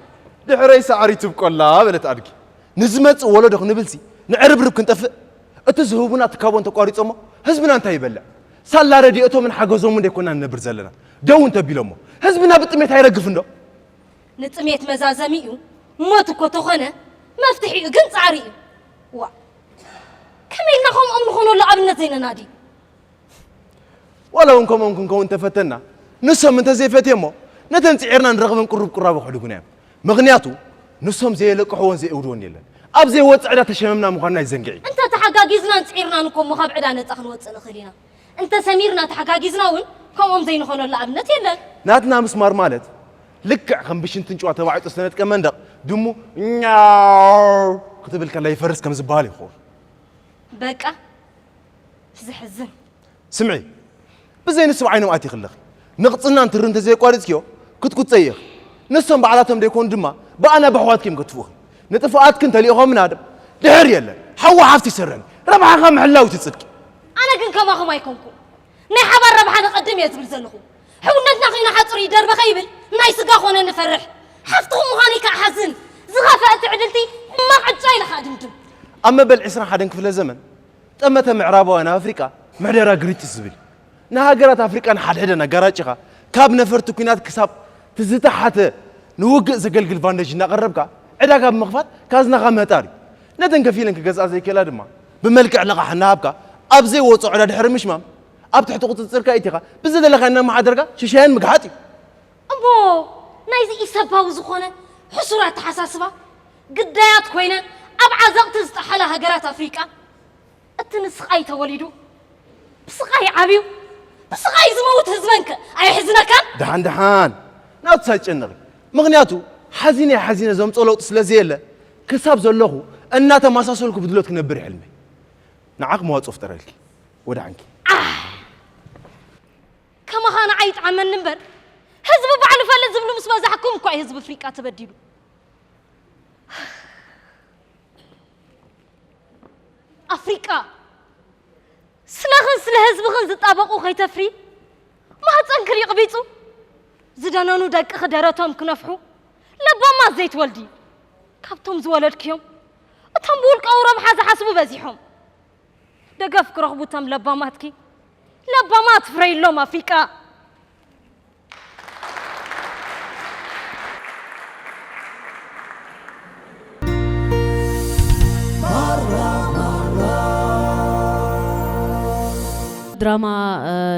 ድሕረይ ሳዕሪ ትብቆላ በለት ኣድጊ። ንዝመጽእ ወለዶ ክንብልሲ ንዕርብርብ ክንጠፍእ እቲ ዝህቡና ትካቦ እንተቋሪጾሞ ህዝብና እንታይ ይበልዕ? ሳላ ረድኤቶምን ሓገዞምን ዶ ኣይኮናን ንነብር ዘለና? ደው እንተቢሎሞ ህዝብና ብጥሜት ኣይረግፍን ዶ? ንጥሜት መዛዘሚኡ ሞት እኮ ተኾነ መፍትሒኡ ግን ጻዕሪ እዩ። ዋእ ከመይ ኢልና ከምኦም ንኾነሉ ኣብነት ዘይነናዲ? ዋላ እውን ከምኦም ክንከውን እንተፈተና ንሶም እንተዘይፈትዮሞ ነተን ጽዒርና ንረኽበን ቅሩብ ቅራቦ ከሕድጉና እዮም። ምኽንያቱ ንሶም ዘየለቅሕዎን ዘየእውድዎን የለን። ኣብ ዘይወጽእ ዕዳ ተሸመምና ምዃንና ኣይዘንግዒ። እንተ ተሓጋጊዝናን ጽዒርናን እኮ እሞ ካብ ዕዳ ነጻ ክንወጽእ ንኽእል ኢና። እንተ ሰሚርና ተሓጋጊዝና እውን ከምኦም ዘይንኾነሉ ኣብነት የለን። ናትና ምስማር ማለት ልክዕ ከም ብሽንትን ጭዋ ተባዒጡ ዝተነጥቀ መንደቕ ድሙ ኛው ክትብል ከላ ይፈርስ ከም ዝበሃል ይኸውን። በቃ ዘሕዝን። ስምዒ ብዘይ ንሱ ዓይኖም ኣቲኺ ኣለኺ። ንቕጽናን ትሪ እንተዘየቋሪጽክዮ ክትቁጸዪ ኢኺ። ንሶም ባዕላቶም ደይኮኑ ድማ ብኣና ብኣሕዋትኪ እዮም ከጥፍኡኺ። ንጥፍኣትክን ተልእኾምን ኣደም ድሕር የለን። ሓዊ ሃፍቲ ይሰርሕን ረብሓኻ ምሕላው እቲ ጽድቂ። ኣነ ግን ከማኹም ኣይኮንኩን። ናይ ሓባር ረብሓ ነቐድም እየ ዝብል ዘለኹ። ሕውነትና ከይንሓጽር እዩ ደርበ ከይብል ናይ ስጋ ኮነ ንፈርሕ። ሓፍትኹም ምዃነይ ከኣ ሓዝን። ዝኸፍአ ትዕድልቲ ሕማቕ ዕጫ ኢለ ከኣ ድምድም። ኣብ መበል ዕስራን ሓደን ክፍለ ዘመን ጠመተ ምዕራባውያን ኣብ ኣፍሪቃ ምሕደራ ግሪትስ ዝብል ንሃገራት ኣፍሪቃ ንሓድሕደን ኣጋራጭኻ ካብ ነፈርቲ ኲናት ክሳብ ትዝተሓተ ንውግእ ዘገልግል ቫንደጅ እናቐረብካ ዕዳጋ ብምኽፋት ካዝናኻ ምህጣር እዩ። ነተን ከፊለን ክገዝኣ ዘይክእላ ድማ ብመልክዕ ልቓሕ እናሃብካ ኣብ ዘይወጾ ዕዳ ድሕሪ ምሽማም ኣብ ትሕቲ ቁጽጽርካ እቲኻ ብዝደለኻዮ እናመሓደርካ ሽሻየን ምግሃጥ እዩ። እሞ ናይዚ ኢሰብኣዊ ዝኾነ ሕሱር ኣተሓሳስባ ግዳያት ኮይነን ኣብ ዓዘቕቲ ዝጠሓላ ሃገራት ኣፍሪቃ እቲ ንስቓይ ተወሊዱ ብስቓይ ዓብዩ ብስቓይ ዝመውት ህዝበንከ ኣየሕዝነካን? ደሓን ደሓን ናቱ ሳይጨነቒ ምኽንያቱ ሓዚነ ኣይሓዚነ ዘምፅኦ ለውጢ ስለዘየለ ክሳብ ዘለኹ እናተመሳሰልኩ ብድሎት ክነብር እዩ ሕልመይ። ንዓኺ መዋፅኦ ፍጠረልኪ። ወድዓንኪ። ከማኻ ንዓይ ይጥዓመኒ እምበር፣ ህዝቢ ባዕሉ ፈልጥ ዝብሉ ምስ በዛሕኩም እኳ እዩ ህዝቢ ኣፍሪቃ ተበዲሉ። ኣፍሪቃ ስለኽን ስለ ህዝብኽን ዝጣበቑ ከይተፍሪ፣ ማህፀንክን ይቕቢፁ ዝደነኑ ደቅኺ ደረቶም ክነፍሑ ለባማት ዘይትወልዲ። ካብቶም ዝወለድክዮም እቶም ብውልቃዊ ረብሓ ዝሓስቡ በዚሖም። ደገፍ ክረኽቡ እቶም ለባማትኪ ለባማት ፍረይሎም ኣፍሪቃ። ድራማ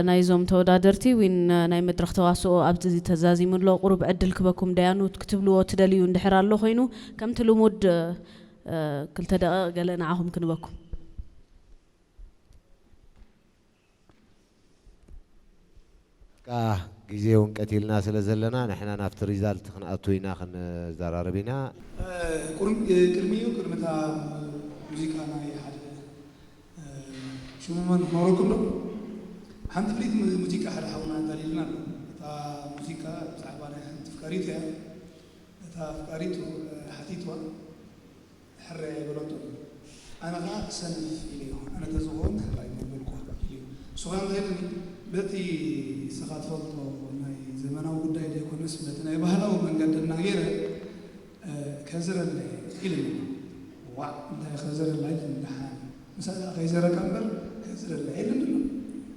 ናይዞም ተወዳደርቲ ዊን ናይ መድረኽ ተዋስኦ ኣብዚ ተዛዚሙ ኣሎ። ቁሩብ ዕድል ክበኩም ደያኑ ክትብልዎ ትደልዩ እንድሕር ኣሎ ኮይኑ ከምቲ ልሙድ ክልተ ደቂቕ ገለ ንዓኹም ክንበኩም። ቃ ግዜ እውን ቀቲልና ስለ ዘለና ንሕና ናብቲ ሪዛልት ክንኣቱ ኢና ክንዘራረብ ኢና። ቅድሚኡ ቅድሚ እታ ሙዚቃ ናይ ሓደ ሽሙመን ክነግረኩም ዶ? ሓንቲ ፍልይቲ ሙዚቃ ሓደ ሓውና ኣዳልዩልና ኣሎ። እታ ሙዚቃ ብዛዕባ ናይ ሓንቲ ፍቃሪት እያ። እታ ፍቃሪቱ ሓቲትዋ ሕራይ ኣይበለቶ። ኣነ ኸዓ ሰነፍ ኢለዮ። ኣነ ተዝኾን ሕራይ ምበልኩ ኢሉ። ንሱ ኸዓ እንታይ ኢሉኒ፣ በቲ ንስኻ ትፈልጦ ናይ ዘመናዊ ጉዳይ ዘይኮነስ በቲ ናይ ባህላዊ መንገዲ እናገይረ ከዝረለይ ኢሉኒ። ዋእ እንታይ ከዝረላ ኢሉኒ ደሓን። ምሳኣ ከይዘረካ እምበር ከዝረላ የለን ኣሎ።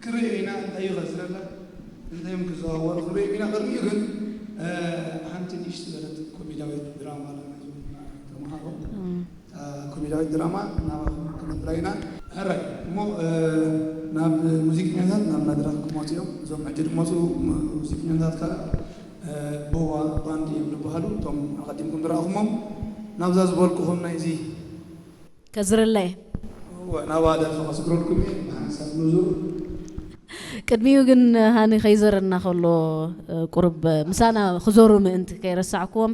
ክርእዮ ኢና እንታይ እዩ ከዝረላ እንታይ እዮም ክዘዋወሩ ክንርእዮም ኢና። ቅድሚኡ ግን ሓንቲ ንእሽቲ ዝበለት ኮሜዳዊት ድራማ ኣለና እዞም ተምሃሮ። ኮሜዳዊት ድራማ ናባኹም ክነብራ ኢና። ሕራይ እሞ ናብ ሙዚቀኛታት ናብ መድረኽ ክመፁ እዮም። እዞም ሕጂ ዝመፁ ሙዚቀኛታት ከዓ ቦዋ ባንድ እዮም ዝበሃሉ። እቶም ኣቐዲምኩም ዝረኣኹሞም ናብዛ ዝበልኩኹም ናይዚ ከዝረለይ ናባ ደርፊ ከስግረልኩም እየ ብሓንሳብ ንዙር። ቅድሚኡ ግን ሃኒ ከይዘረና ከሎ ቁሩብ ምሳና ክዞሩ ምእንቲ ከይረሳዕኩዎም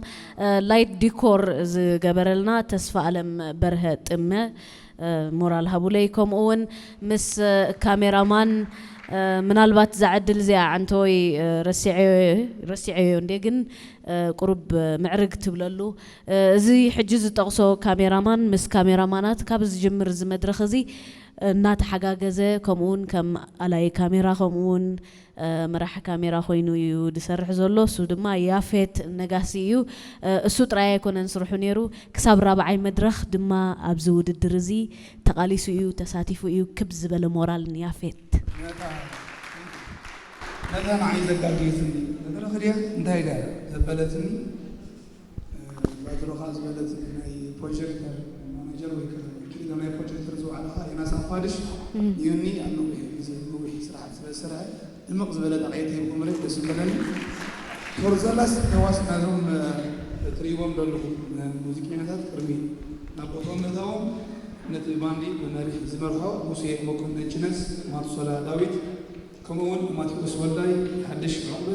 ላይት ዲኮር ዝገበረልና ተስፋ ኣለም በርሀ ጥመ ሞራል ሃቡለይ። ከምኡ እውን ምስ ካሜራማን ምናልባት እዛ ዕድል እዚኣ ዓንተወይ ረሲዐዮ እንዴ ግን ቁሩብ ምዕርግ ትብለሉ። እዚ ሕጂ ዝጠቕሶ ካሜራማን ምስ ካሜራማናት ካብ ዝጅምር እዚ መድረኽ እዚ እናተሓጋገዘ ከምኡውን ከም ኣላይ ካሜራ ከምኡውን መራሒ ካሜራ ኮይኑ እዩ ዝሰርሕ ዘሎ። እሱ ድማ ያፌት ነጋሲ እዩ። እሱ ጥራይ ኣይኮነን ስርሑ ነይሩ፣ ክሳብ ራብዓይ መድረኽ ድማ ኣብዚ ውድድር እዚ ተቓሊሱ እዩ፣ ተሳቲፉ እዩ። ክብ ዝበለ ሞራል ንያፌት። ነታ ንዓይ ዘጋገየትኒ መድረኽ ድያ እንታይ ድያ ዘበለትኒ ባድሮኻ ዝበለት ናይ ፕሮጀክተር ማናጀር ወይ ከዓ ክኢላ ናይ ፕሮጀክተር ዝወዓለ ከዓ ዮናስ ኣፋድሽ ዩኒ ኣብ ነዊሕ ግዜ ነዊሕ ስራሓት ስለ ዝሰርሐ ድምቕ ዝበለ ጣቕዒት ሂብኩምለይ ደስ ምበለኒ። ቶርዘላስ ተዋስ ናዞም እትርእይዎም ዘለኹም ሙዚቀኛታት ቅድሚ ናብ ቦትኦም ምእታዎም ነቲ ባንዲ ብመሪሕ ዝመርሖ ሙሴ መኮንን ችነስ ማቱሶላ ዳዊት ከምኡ እውን ማቴዎስ ወልዳይ ሓድሽ ዕቑበ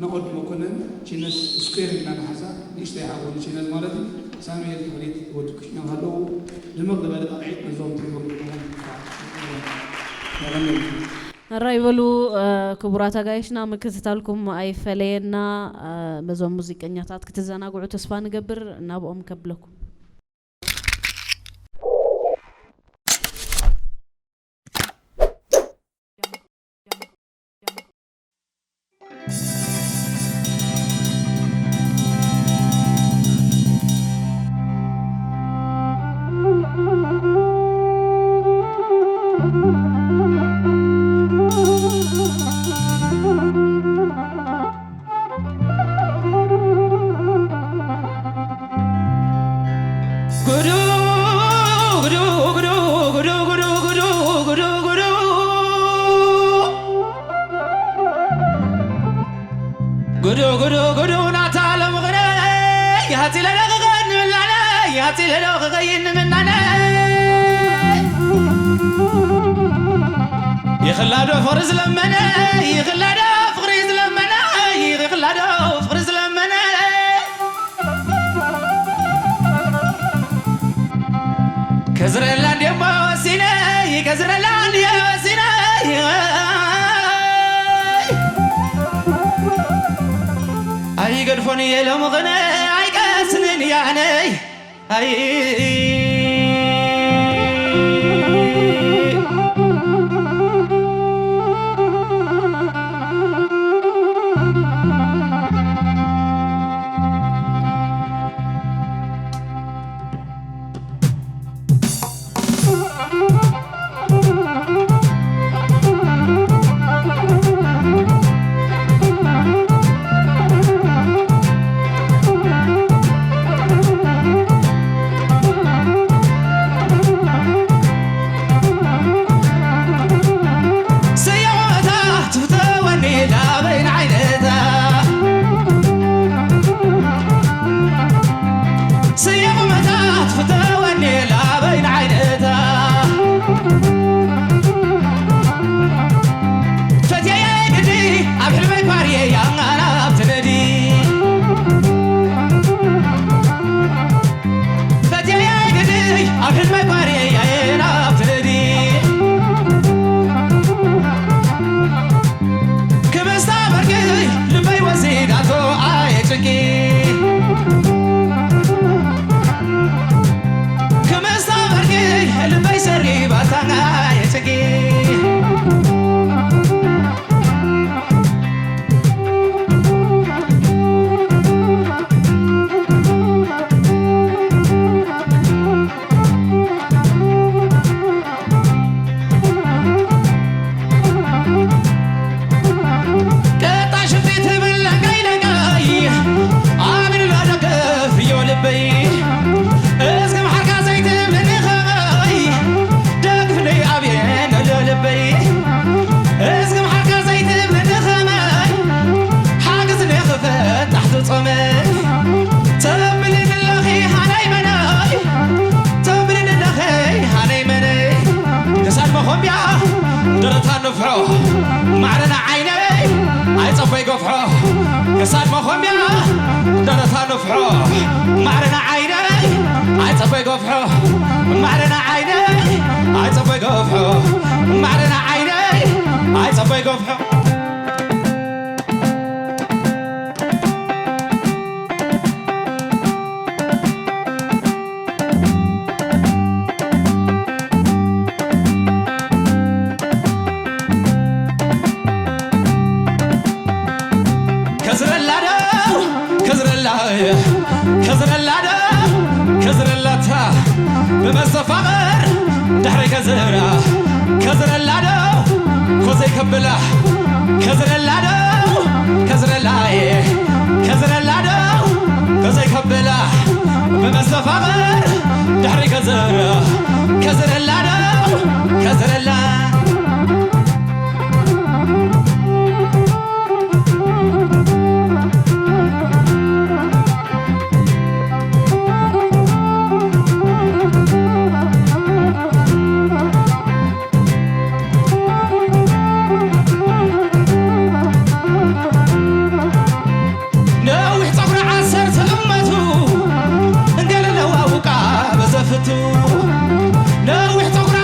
ነቐዱ መኮንን ቺነስ ስኩዌር ኢልና ንሓዛ ንእሽተይ ሓው ወዲ ቺነስ ማለት እዩ። ሳሙኤል ተኽሊት ወዲ ኩሽኛ ከለዉ ድምቕ ዝበለ ጣቕዒት ነዞም ትሪኦም ዘለኹም የቐንየልና። ሕራይ በሉ ክቡራት ኣጋይሽና ምክትታልኩም ኣይፈለየና። በዞም ሙዚቀኛታት ክትዘናግዑ ተስፋ ንገብር። ናብኦም ከብለኩም። ጉዱ ጉዱ ጉዱ ናታ ሎምቕነ ያሃፂለ ደቕቐ ንብላነ ያሃፂለ ደቕቐ ይንምናነ ይኽላዶ ፍቕሪ ዝለመነ ይኽላዶ ፍቕሪ ዝለመነ ይኽላዶ ፍቕሪ ዝለመነ ከዝረላ እንዲሞ ወሲነ ከዝረላ እንዲየ ወሲነ ሎሚ ቕነ ኣይቀስንን ያነይ ኣይ ስያቕመታ ትፍተወኒ ላበይን ዓይነታ ስያቕመታ ትፍተወኒ ላበይን ዓይነታ ፈትየየ ግዲ ኣብ ሕልመይ ኳርየያ ናብ ትነዲ ፈትየየ ግዲ ኣብ ሕልመይ ኳርየያ ናብ ትነዲ ክምስታ በርቂ ልበይ ወሲዳቶ ኣየ ጭንቂ ክምስታ በርቂ ልበይ ሰሪባታ ኣየ ጭንቂ ቀጣ ሽንቲ ትብል ለንጋይ ለንጋይ ኣምን ላደገፍዮ ልበይ እስከ ምሓርካ ዘይትብልኒ ኸመይ ደግፍለይ ኣብየ ነሎ ልበይ እስከ ምሓርካ ዘይትብልኒ ኸመይ ሓግዝኒ ክፈታሕ ትጾመይ ተብልኒ ኣለኺ ሃነይ መነይ ተብልኒ ኣለኺ ሃነይ መነይ ክሳድ መኾምቢያ ደረታ ንፍሖ ማዕረና ዓይነይ ኣይጸፎይ ገፍሖ ክሳድ መኾምቢያ ደረታ ንፍሖ ማዕረና ዓይነይ ኣይጸፎይ ገፍሖ ማዕረና ዓይነይ ኣይጸፎይ ገፍሖ ማዕረና ዓይነይ ኣይጸፎይ ገፍሖ ከዝረላ ዶ ከዝረላ ከዝረላ ዶ ከዝረላታ ብመስተፋቕር ድሕሪ ከዝራ ከዝረላ ዶ ኮዘይ ከብላ ከዝረላ ዶ ከዝረላ ከዝረላ ዶ ኮዘይ ከብላ ብመስተፋቕር ድሕሪ ከዝራ ከዝረላ ዶ ከዝረላ ነዊሕ ጸጉሪ ዓሰርተ እመቱ እንገለለዋ ውቃ በዘፍቱ ነዊሕ ጸጉሪ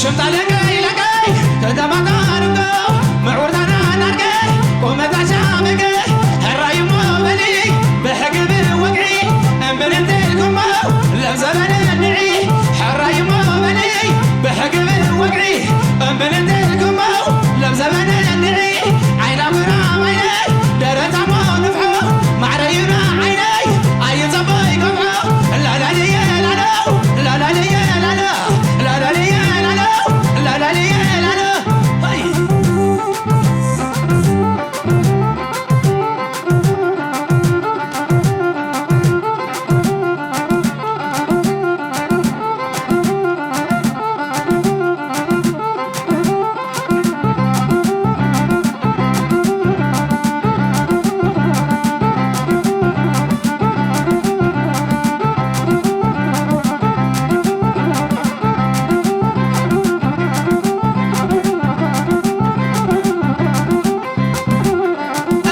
ሽምጣ ለቀይ ለቀይ ከተማታንጎ ምዑርታና ናርገ ቁመታ ሻምገ ሕራይሞ በሊ ብሕግብ ወግዒ እምብል እንትልኩሞ ለብዘበነ ንዒ ሕራይሞ በሊ ብሕግብ ወግዒ እምብል እንትልኩሞ ለብዘበነ ንዒ ዓይና ጉራ ዓይነ ደረታሞ ንፍሖ ማዕረዩና ዓይነይ ኣይጸቦይ ገብዖ ላላልየ ላሎ ላላልየ ላሎ ላላልየ ላሎ ላላልየ ላሎ ሆይ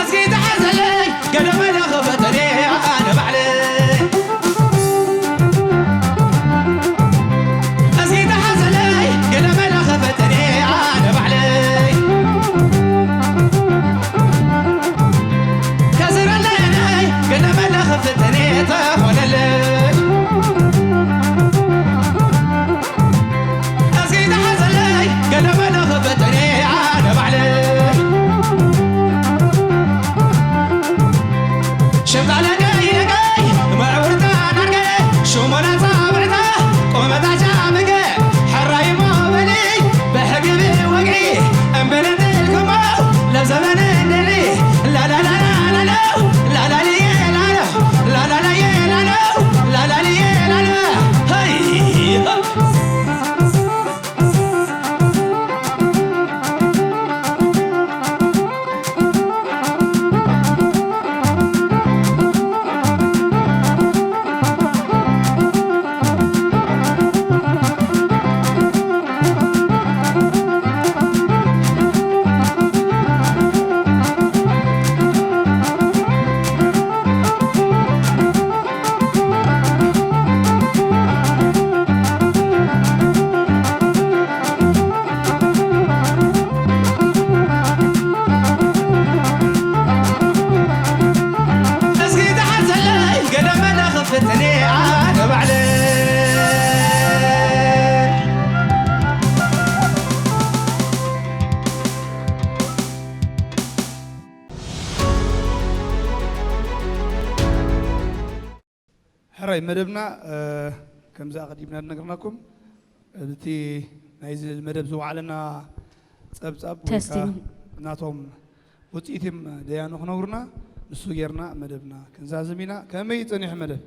እስኪ ተሓዘለይ ገለ መለ ክፈተኒ ኣነ ባዕለይ እስኪ ተሓዘለይ ገለ መለ ክፈተኒ ኣነ ባዕለይ ከስረለይ ገለ መለ ክፈተኒ ተኾነለይ እስኪ ተሓዘለይ ገለ መለ ክፈተኒ ኣነ ባዕለይ ሽምጣ ለቀይ ለቀይ ምዕውርታ ናርገ ሽሞና ጻብዕታ ቁመታ ሻምገ ሕራይሞ በሊ ብሕግቢ ወግዒ እምብል እንድልኩሞ ለዘመነ እንድዒ ላላላላላሎ ላላልየ ላሎ ላላላየ ላሎ ላላልየ ላሎ ሀይ እስኪ ተሓዘለይ ገለ መለ ክፍትኒ ኣነ ባዕለይ ሕራይ መደብና ከምዚ ኣቐዲምና ዝነገርናኩም እቲ ናይዚ መደብ ዝወዓለና ጸብጻብ ወይ ከዓ ናቶም ውፅኢትም ደያኑ ክነግሩና ንሱ ጌርና መደብና ክንዛዝም ኢና። ከመይ ይጸኒሑ መደብ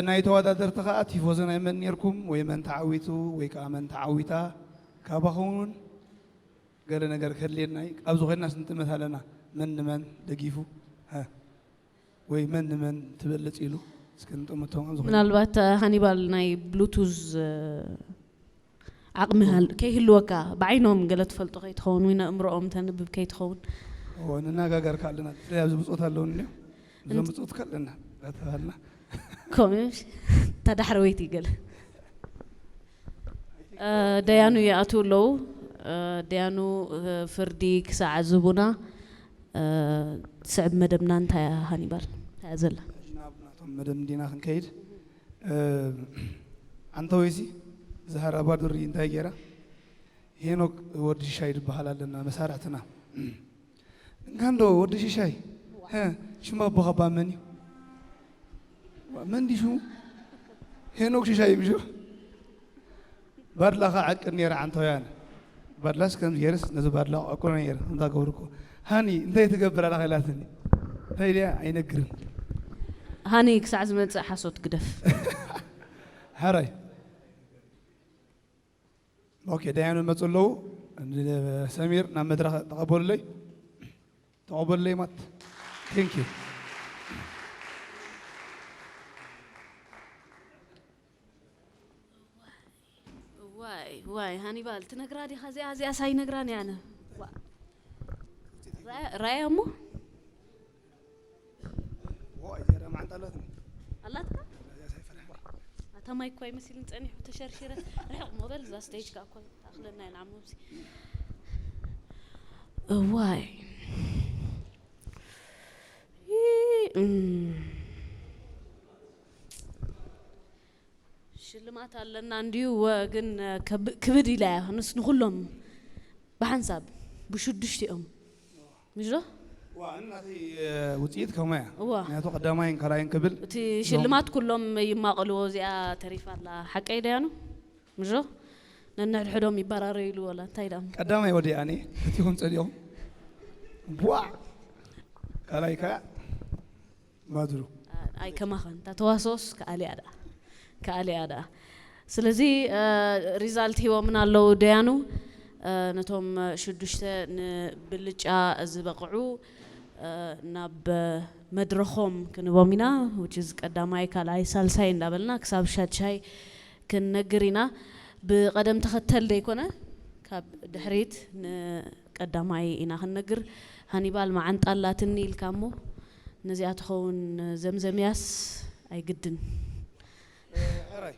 ናይ ተወዳደርቲ ከዓ ቲፎዞ ናይ መን ኔርኩም ወይ መን ተዓዊቱ ወይ ከዓ መን ተዓዊታ ካባኹም እውን ገለ ነገር ከድልየና እዩ። ኣብዚ ኮይናስ ንጥመት ኣለና መን ንመን ደጊፉ። ወይ መን ንመን ትበልጽ ኢሉ እስከ ንጠምቶም ኣብዚ ኮይኑ። ምናልባት ሃኒባል ናይ ብሉቱዝ ዓቕሚ ከይህልወካ ብዓይኖም ገለ ትፈልጦ ከይትኸውን ወይ ነእምሮኦም ተንብብ ከይትኸውን። እዎ ንነጋገርካ ኣለና። ብፍላይ ኣብዚ ብጾት ኣለውን እኒኦ እዞም ብጾት ከለና ዳተባልና ከምሽ ተዳሕረወይቲ ገለ ደያኑ ይኣትዉ ኣለዉ። ደያኑ ፍርዲ ክሳዕ ዝቡና ስዕብ መደብና እንታይ እያ ሃኒባል እንታይ እያ ዘላ? ናብ ናቶም መደብ እንዲና ክንከይድ ኣንተ ወይሲ ዝሃራ ባዱሪ እንታይ ገይራ ሄኖክ ወዲ ሽሻይ ዝበሃል ኣለና መሳርሕትና እንካንዶ ወዲ ሽሻይ ሽማ ኣቦኻ ባ መን እዩ? መን ድዩ ሽሙ? ሄኖክ ሽሻይ እዩ ሽሙ። ባድላኻ ዓቅን ነይረ ዓንተውያን ባድላስ ከም ገይርስ ነዚ ባድላ ኣቁኖ ነይረ እንዳገብርኩ ሃኒ እንታይ ትገብር ኣላ ኢላትኒ እንታይ ኢልያ ኣይነግርን ሃኒ ክሳዕ ዝመፅእ ሓሶት ግደፍ ሓራይ ኦኬ ደያኑ መፁ ኣለዉ ሰሚር ናብ መድረኽ ተቐበሉለይ ተቐበሉለይ ማት ቴንክ ዩ ዋይ ዋይ ሃኒባል ትነግራ ዲኻ እዚኣ እዚኣ ሳይነግራን እያ ኣነ ራያ እሞ ኣላትካ ኣታ ከማይ እኳ ይመስልን ጸኒሑ ተሸርሽረ። ርሕቕ ሞበል እዛ ስቴጅ ከኣ እኮ ተኣኽለና ኢና ዓሞምሲ። እዋይ። ይ-፣ እም። ሽልማት ኣለና እንድዩ፣ ወ-፣ ግን፣ እ፣ ከብ-፣ ክብድ ኢላ እያ። ንስ-፣ ንኹሎም ብሓንሳብ፣ ብሽዱሽቲኦም። ምሽ ዶ? ዋ፣ ናተይ፣ እ፣ ውጽኢት ከምኡ እያ። እዋ። ምክንያቱ ቀዳማይን ካልኣይን ክብል እቲ ሽልማት ኩሎም ይማቐልዎ፣ እዚኣ ተሪፋ ኣላ። ሓቀይ ደያኑ? ምሽ ዶ? ነንሕድሕዶም ይበራረይሉ ወላ እንታይ ደኣ። ቀዳማይ ወዲኣ እኔ፣ እቲኹም ጸሊኦም። ዋ! ካልኣይ ከኣ ባድሩ። ኣይ ከማኸን፣ እታ ተዋስኦስ ከኣል እያ ደኣ። ከኣል እያ ደኣ። ስለዚ፣ እ፣ ሪዛልት ሂቦምና ኣለዉ ደያኑ። እ፣ ነቶም ሽዱሽተ ንብልጫ ዝበቕዑ፣ እ፣ ናብ መድረኾም ክንቦም ኢና። Which is ቀዳማይ፣ ካልኣይ፣ ሳልሳይ እንዳበልና ክሳብ ሻድሻይ ክንነግር ኢና። ብቐደም ተኸተል ደይኮነ፣ ካብ ድሕሪት ንቀዳማይ ኢና ክንነግር። ሃኒባል መዓንጣ ኣላትኒ ኢልካ እሞ፣ ነዚኣ ትኸውን ዘምዘምያስ ኣይግድን። እ፣ ሕራይ።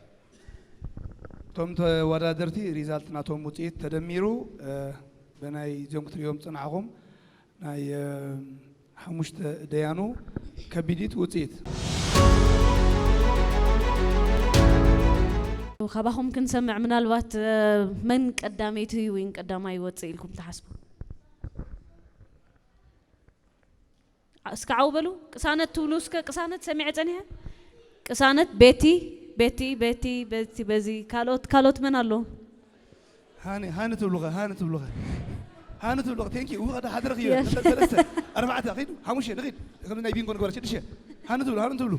እቶም ተወዳደርቲ ሪዛልት ናቶም ውጽኢት ተደሚሩ፣ እ፣ ብናይ እዚኦም ክትርእዮም ዝጸናሕኹም ናይ፣ እ፣ ሓሙሽተ ደያኑ ከቢዲት ውጽኢት። ካባኹም ክንሰምዕ ምናልባት፣ እ፣ መን ቀዳመይቲ ወይን ቀዳማይ ይወጽእ ኢልኩም ትሓስቡ? ዓ-፣ እስከ ዓው በሉ። ቅሳነት ትብሉ እስከ፣ ቅሳነት ሰሚዐ ጸኒሐ። ቅሳነት፣ ቤቲ፣ ቤቲ፣ ቤቲ፣ ቤቲ፣ በዚ ካልኦት፣ ካልኦት መን ኣሎ? ሃኒ፣ ሃኒ ትብሉኸ፣ ሃኒ ትብሉኸ። ሃኒ ትብሉኸ፣ ቴንኪ፣ እው፣ ቀዳ ሓድረኽ እዩ። የስ። ሰለስተ፣ ኣርባዕተ፣ ኺዱ፣ ሓሙሽተ፣ ንኺድ። ከም ናይ ቢንጎ ንግበር፣ ሽዱሽተ። ሃኒ ትብሉ፣ ሃኒ ትብሉ።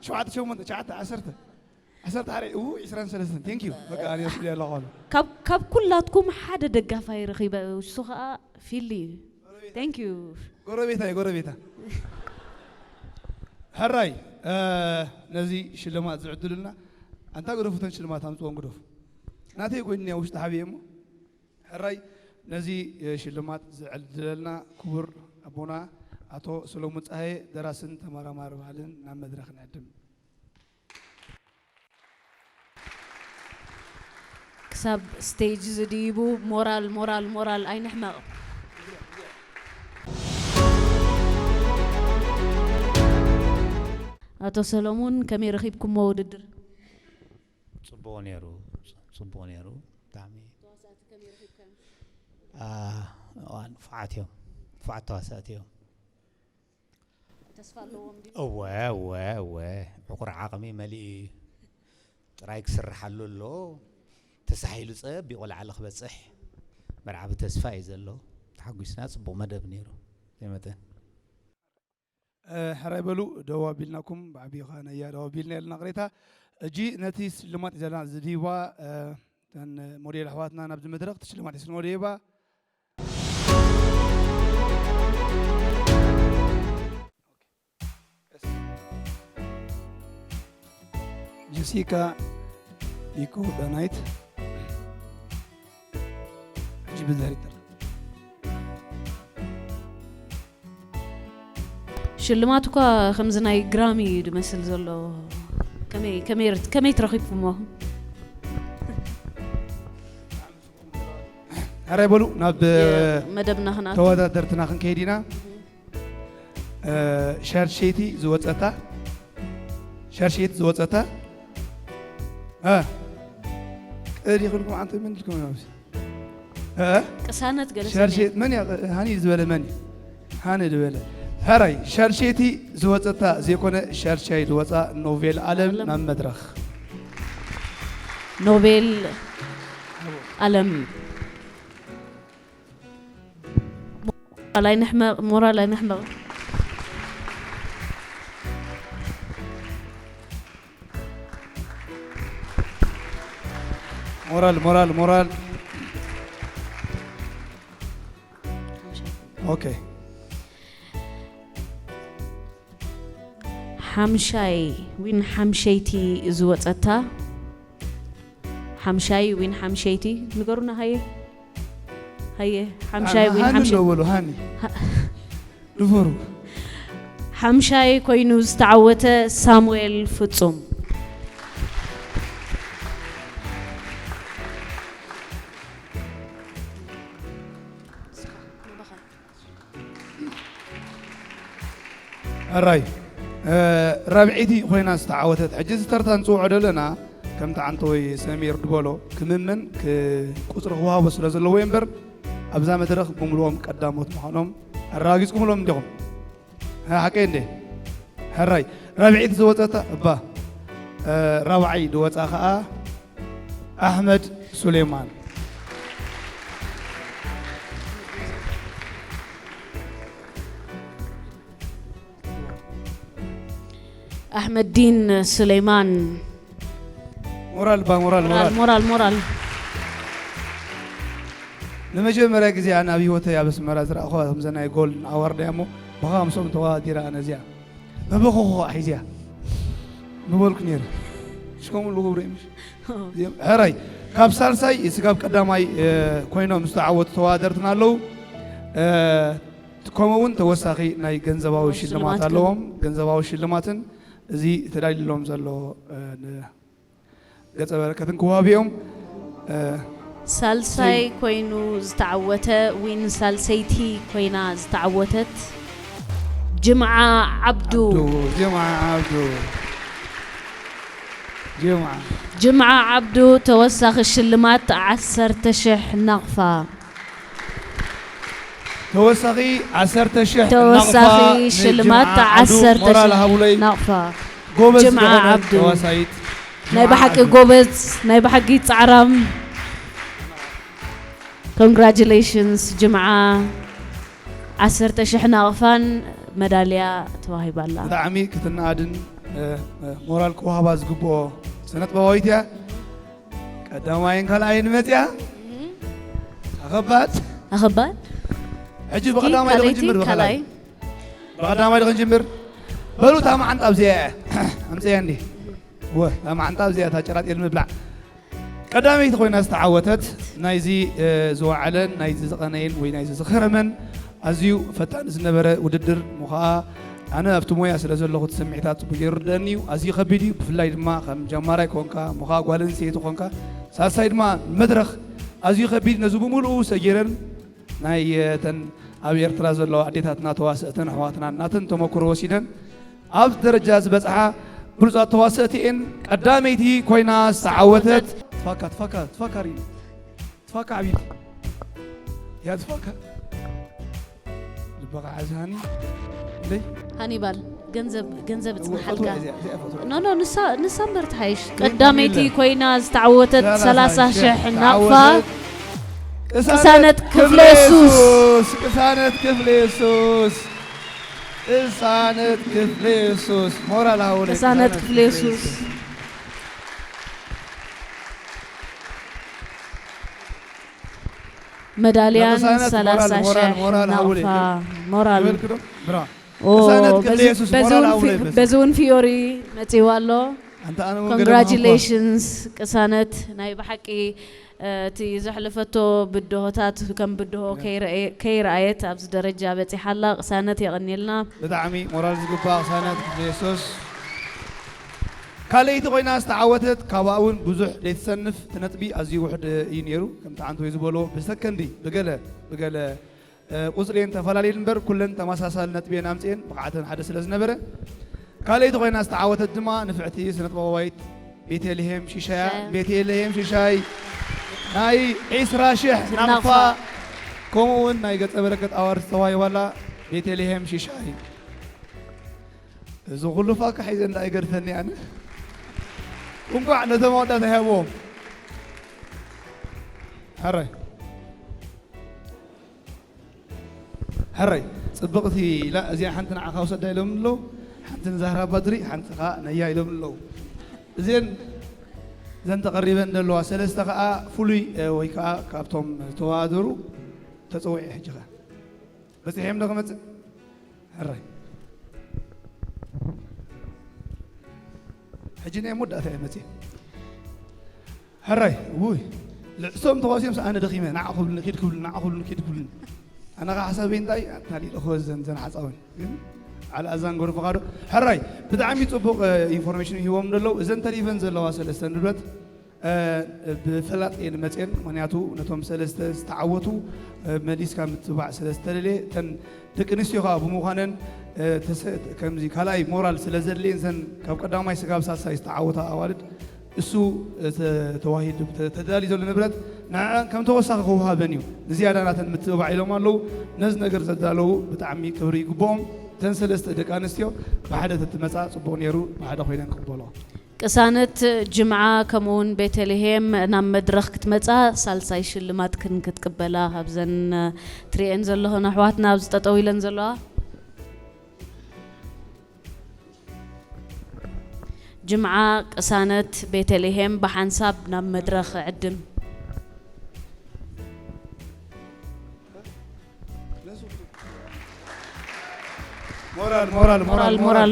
ሸውዓተ፣ ሸሞንተ፣ ትሽዓተ፣ ዓሰርተ። ዓሰርተ ሓደ፣ እው፣ ዕስራን ሰለስተን። ቴንኪዩ። በቃ፣ ኣነ ወስድ ያለው ቃሉ። ካብ፣ ካብ ኩላትኩም ሓደ ደጋፋይ ረኺበ፣ እሱ ኸኣ ፊሊ እዩ። ቴንኪዩ። ጎረቤታ እዩ፣ ጎረቤታ። ሕራይ፣ እ፣ ነዚ ሽልማት ዝዕድሉልና፣ ኣንታ ግደፉ፣ እተን ሽልማት ኣምጽኦም ግደፉ። ናተይ ኮይንኒ ውሽጢ ሓብየ እሞ። ሕራይ፣ ነዚ፣ እ፣ ሽልማት ዝዕድለልና ክቡር ኣቦና ኣቶ ሰሎሙን ጸሃየ፣ ደራስን ተመራማሪ ባህልን ናብ መድረኽ ንዕድም። ክሳብ ስቴጅ ዝድይቡ ሞራል፣ ሞራል፣ ሞራል ኣይንሕመቕ። ኣቶ ሰሎሙን ከመይ ረኺብኩሞ ውድድር? ጽቡቕ ነይሩ፣ ጽቡቕ ነይሩ ብጣዕሚ። ተዋሳእቲ ከመይ ረኺብካዮም? አ፣ እዋን ንፉዓት እዮም፣ ንፉዓት ተዋሳእቲ እዮም። ተስፋ ኣለዎም ድዩ? እወ፣ እወ፣ እወ። ዕቑር ዓቕሚ መሊኡ እዩ። ጥራይ ክስርሓሉ ኣሎ። ተሳሒሉ ጸቢቑ ላዕሊ ክበጽሕ መርዓ ብተስፋ እዩ ዘሎ። ተሓጒስና፣ ጽቡቕ መደብ ነይሩ። ዘይመጠን። እ፣ ሕራይ በሉ፣ ደው ኣቢልናኩም፣ ብዓቢኡ ኸኣ ነያ ደው ኣቢልና ኣለና ቅሬታ። እጂ ነቲ ሽልማት ሒዘልና ዝድይባ፣ እ፣ እተን ሞዴል ኣሕዋትና ናብዚ መድረኽ እቲ ሽልማት ሒዝክንዎ ደይባ። ጀሲካ ኢኮ ዳናይት ሕጂ ብድሕሪት ትረአ። ሽልማት እኳ ከምዚ ናይ ግራሚ እዩ ዝመስል ዘሎ። ከመይ፣ ከመይ ርት-፣ ከመይ ትረኺብኩሞ? ሕራይ በሉ፣ ናብ መደብና ክነኣቱ። ተወዳደርትና ክንከይድ ኢና። እ፣ ሸርሸይቲ ዝወጸታ፣ ሸርሸይቲ ዝወጸታ፣ እ፣ ቅድ ይኹንኩም ኣንተ ምን ኢልኩም? እ? ቅሳነት ገለ ሸርሸ-፣ ሰሚዐ። መን እያ? ሃኒ ዝበለ መን እዩ? ሃኒ ዝበለ። ሕራይ፣ ሸርሸይቲ ዝወጸታ ዘይኮነ፣ ሸርሻይ ዝወጻ ኖቬል ኣለም ኣለም። ናብ መድረኽ። ኖቤል ኣለም። ሞራል ኣይንሕመቕ፣ ሞራል ኣይንሕመቕ። ሞራል፣ ሞራል፣ ሞራል። ኦኬ። ሓምሻይ ዊን ሓምሸይቲ ዝወጸታ፣ ሓምሻይ ዊን ሓምሸይቲ ንገሩና፣ ሃየ፣ ሃየ፣ ሓምሻይ ዊን ሃኒ ሓምሸይቲ። ነው በሉ፣ ሃኒ። ሃ-፣ ንፈሩ። ሓምሻይ ኮይኑ ዝተዓወተ ሳሙኤል ፍጹም። ሕራይ ራብዒቲ ኮይና ዝተዓወተት። ሕጂ ዝተርታ ንፅውዖ ደለና ከምቲ ዓንተወይ ሰሚር ድበሎ ክምምን ቁፅሪ ክወሃቦ ስለ ዘለዎ እምበር ኣብዛ መድረኽ ብምልኦም ቀዳሞት ምዃኖም ኣረጋጊፅኩምሎም እንዲኹም። ሓቀይ እንዴ? ሕራይ ራብዒት ዝወፀታ እባ ራብዓይ ድወፃ ከዓ ኣሕመድ ሱሌማን። ኣሕመዲን ሱሌማን። ሞራል ባ ሞራል ሞራል ሞራል ሞራል። ንመጀመርያ ግዜ ኣነ ኣብ ህይወተይ ኣብ ኣስመራ ዝረእኹዋ ከምዘ ናይ ጎል ኣዋርድ እያ እሞ ብኻ ምስኦም ተወዳዲረ ኣነ እዚኣ መበኸኹ ሒዝያ ምበልኩ ነይረ። ሽኮም ልኹብረ ምሽ ሕራይ ካብ ሳልሳይ ስጋብ ቀዳማይ ኮይኖም ዝተዓወቱ ተወዳደርትና ኣለዉ። ከምኡ እውን ተወሳኺ ናይ ገንዘባዊ ሽልማት ኣለዎም። ገንዘባዊ ሽልማትን እዚ ተዳልሎም ዘሎ ገጸ በረከትን ክወሃቡ እዮም። ሳልሳይ ኮይኑ ዝተዓወተ ዊን ሳልሰይቲ ኮይና ዝተዓወተት ጅምዓ ዓብዱ። ጅምዓ ዓብዱ ጅምዓ ጅምዓ ዓብዱ ተወሳኺ ሽልማት ዓሰርተ ሽሕ ናቕፋ። ተወሳኺ ዓሰርተ ሽሕ ተወሳኺ ሽልማት ዓሰርተ ሽሕ ናቕፋ። ጎበዝ ጅምዓ ዝኾነ ዓብዱ። ተዋሳኢት ናይ ብሓቂ ጎበዝ ናይ ብሓቂ ጻዕራም። Congratulations ጅምዓ። ዓሰርተ ሽሕ ናቕፋን መዳልያ ተዋሂባላ። ብጣዕሚ ክትነኣድን ሞራል ክወሃባ ዝግብኦ ስነጥበባዊት እያ። ቀዳማይን ካልኣይን መፅያ ኣኸባድ ኣኸባድ ሕጂ ብቐዳማይ ዶ ክንጅምር ብኻልኣይ ብቐዳማይ ዶ ክንጅምር በሉ እታ መዓንጣ ኣብዚኣ እያ ኣምፅያ እንዲ ወ እታ መዓንጣ ኣብዚኣ እታ ጨራጥ የል ምብላዕ ቀዳመይቲ ኮይና ዝተዓወተት ናይዚ ዝወዓለን ናይዚ ዝቐነየን ወይ ናይዚ ዝኸረመን ኣዝዩ ፈታኒ ዝነበረ ውድድር እሞ ኸዓ ኣነ ኣብቲ ሞያ ስለ ዘለኹ እቲ ስምዒታት ጽቡቕ ይርደአኒ እዩ። ኣዝዩ ከቢድ እዩ። ብፍላይ ድማ ከም ጀማራይ ኮንካ እሞ ኸዓ ጓል ኣንስተይቲ ኮንካ ሳልሳይ ድማ መድረኽ ኣዝዩ ከቢድ ነዚ ብምሉኡ ሰጊረን ናይ እተን ኣብ ኤርትራ ዘለዋ ኣዴታትና ተዋስእትን ኣሕዋትና ናተን ተመክሮ ወሲደን ኣብ ደረጃ ዝበጽሓ ብሉጻት ተዋሰእቲ እየን። ቀዳመይቲ ኮይና ዝተዓወተት ትፋካ ትፋካ ትፋካ ሪኒ ትፋካ ዓብይቲ ያ ትፋካ ልበኻ ሓዚ ሃኒ እንደይ ሃኒባል ገንዘብ ገንዘብ እጽንሓልካ እዚኣ እዚኣ ፈትዋ ኖ ኖ ንሳ ንሳ እምበር ትሓይሽ ቀዳመይቲ ኮይና ዝተዓወተት ሰላሳ ሽሕ ናቕፋ ቅሳነት ክፍለ የሱስ ቅሳነት ክፍለ የሱስ ቅሳነት ክፍለ የሱስ ሞራል ሃውለ ቅሳነት ክፍለ የሱስ መዳልያን ለቅሳነት ሞራል፣ ሰላሳ ሞራል፣ ሽሕ ሞራል ሃውለ። ናቕፋ ሞራል ይበልክ ዶ? ብራ ኦ፣ ቅሳነት ክፍለ በዚ- የሱስ በዚ ሞራል እውን ሃውለ ፊ- ይበልክ። በዚ እውን ፊዮሪ መጺዋ ኣሎ። ኣንተ ኣነ እውን ገለ ምዃንኳ። Congratulations ቅሳነት ናይ ብሓቂ እ፣ እቲ ዘሕለፈቶ ብድሆታት ከም ብድሆ ከይረኣየ- ከይረኣየት ኣብዚ ደረጃ በጺሓ ኣላ። ቅሳነት የቐንየልና። ብጣዕሚ ሞራል ዝግባእ ቅሳነት ክፍለ የሱስ ካልኣይቲ ኮይና ዝተዓወተት ካብኣ እውን ብዙሕ ዘይትሰንፍ እቲ ነጥቢ ኣዝዩ ውሕድ እዩ ነይሩ። ከምቲ ዓንተወይ ዝበሎ ብሰከንዲ ብገለ ብገለ ቁፅሪ እየን ተፈላለየን እምበር ኩለን ተመሳሳሊ ነጥቢ እየን ኣምፅኤን ብቕዓተን ሓደ ስለ ዝነበረ ካልኣይቲ ኮይና ዝተዓወተት ድማ ንፍዕቲ ስነጥበባዊት ቤተልሄም ሽሻያ። ቤተልሄም ሽሻይ ናይ ዒስራ ሽሕ ናቕፋ ከምኡ እውን ናይ ገፀ በረከት ኣዋርድ ዝተዋሂባላ ቤተልሄም ሽሻይ። እዚ ኩሉ ፋካ ሒዘ እንዳ ኣይገድፈኒ ኣነ እንኳዕ ነቶም ኣወዳት ኣይሃብዎም ሕራይ ሕራይ ፅብቕቲ ኢላ እዚኣ ሓንቲ ንዓኻ ውሰዳ ኢሎም ኣለዉ ሓንቲ ንዛህራ ባድሪ ሓንቲ ከዓ ነያ ኢሎም ኣለዉ እዚን ዘን ተቐሪበን ዘለዋ ሰለስተ ከዓ ፍሉይ ወይ ከዓ ካብቶም ዝተወዳደሩ ተፀዊዐ ሕጂ ኸ በፂሐ እዮም ዶ ክመፅእ ሕራይ ሕጂ ናይ መወዳእታ እየ መፅእ ሕራይ ውይ ልዕሶም ተዋሲዮም ኣነ ደኺመ ንዓ ክብሉኒ ኪድ ክብሉኒ ንዓ ክብሉኒ ኪድ ክብሉኒ ኣነ ኸ ሓሳበይ እንታይ ታሊለ ክወዘን ዘን ሓፃውን ግን ዓል ኣዛን ገሩ ፈቓዶ ሕራይ ብጣዕሚ ፅቡቕ ኢንፎርሜሽን ሂቦም ዘለዉ እዘን ተሪፈን ዘለዋ ሰለስተ ንብረት ብፍላጥ እየን መፅየን ምክንያቱ ነቶም ሰለስተ ዝተዓወቱ መሊስካ ምትባዕ ስለ ዝተደልየ እተን ደቂ ኣንስትዮ ከዓ ብምዃነን እ፣ ተሰ-፣ ከምዚ ካልኣይ ሞራል ስለ ዘድልየን ዘን ካብ ቀዳማይ ስጋብ ሳልሳይ ዝተዓወታ ኣዋልድ እሱ፣ እ፣ ተ-፣ ተዋሂዱ ተ-፣ ተዳልዩ ዘሎ ንብረት ንዐን ከም ተወሳኺ ክወሃበን እዩ። ንዝያዳ ናተን ምትብባዕ ኢሎም ኣለዉ። ነዚ ነገር ዘዳለዉ ብጣዕሚ ክብሪ ይግብኦም። እተን ሰለስተ ደቂ ኣንስትዮ ብሓደ ተትመጻ ጽቡቕ ነይሩ፣ ብሓደ ኮይነን ክቕበልኦ። ቅሳነት ጅምዓ ከምኡውን ቤተልሔም ናብ መድረኽ ክትመጻ ሳልሳይ ሽልማትክን ክትቅበላ ካብዘን ትሪኤን ዘለኹን ኣሕዋትና ኣብዚ ጠጠው ኢለን ዘለዋ። ጅምዓ፣ ቅሳነት፣ ቤተልሔም ብሓንሳብ ናብ መድረኽ ዕድም። ሞራል፣ ሞራል፣ ሞራል፣ ሞራል፣ ሞራል። ሞራል።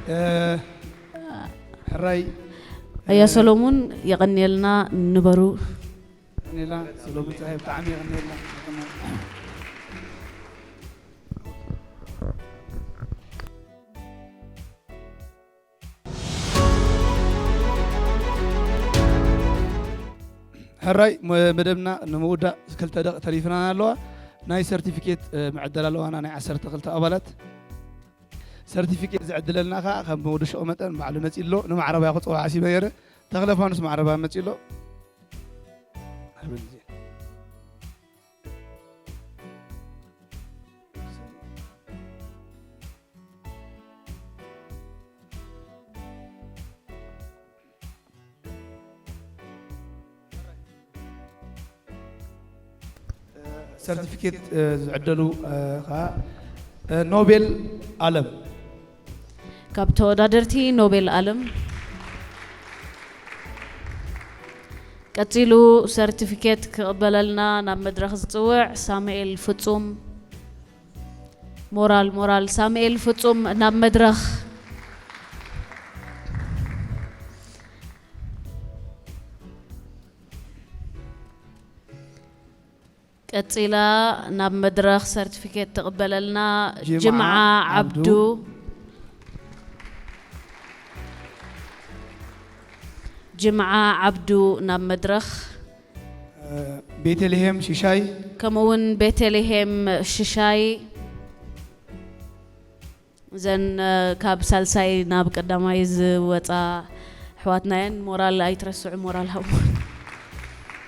እ፣ ሕራይ፣ ኣያ እ፣ ሰሎሙን፣ የቐንየልና፣ ንበሩ። የቐንየልና፣ ሰሎሙን ጸሃይ፣ ብጣዕሚ የቐንየልና። ሕራይ፣ መ-፣ መደብና ንምውዳእ ክልተ ደቂ ተሪፍና ኣለዋ። ናይ ሰርቲፊኬት፣ እ፣ መዕደል ኣለዋና ናይ ዓሰርተ ክልተ ኣባላት። ሰርቲፊኬት ዝዕድለልና ከኣ ከም መወድሽኦ መጠን ባዕሉ መጺእ ኣሎ። ንማዕረባ ክጽውዓ ሓሲበ ነይረ። ተኽለ ፋኑስ ማዕረባ መጺእ ኣሎ። ሰርቲፊኬት፣ እ፣ ዝዕደሉ፣ እ፣ ኸኣ፣ እ፣ ኖቤል ኣለም። ካብ ተወዳደርቲ ኖቤል ኣለም። ቀጺሉ ሰርቲፊኬት ክቕበለልና ናብ መድረኽ ዝጽውዕ ሳሙኤል ፍጹም። ሞራል፣ ሞራል። ሳሙኤል ፍጹም ናብ መድረኽ። ቀጺላ ናብ መድረኽ ሰርቲፊኬት ትቕበለልና ጅምዓ ጅምዓ ዓብዱ። ዓብዱ። ጅምዓ ዓብዱ ናብ መድረኽ። እ፣ ቤተልሔም ሽሻይ። ከምኡውን ቤተልሔም ሽሻይ። እዘን፣ እ፣ ካብ ሳልሳይ ናብ ቀዳማይ ዝወጻ ኣሕዋትና እየን። ሞራል ኣይትረስዑ፣ ሞራል ሃቡ።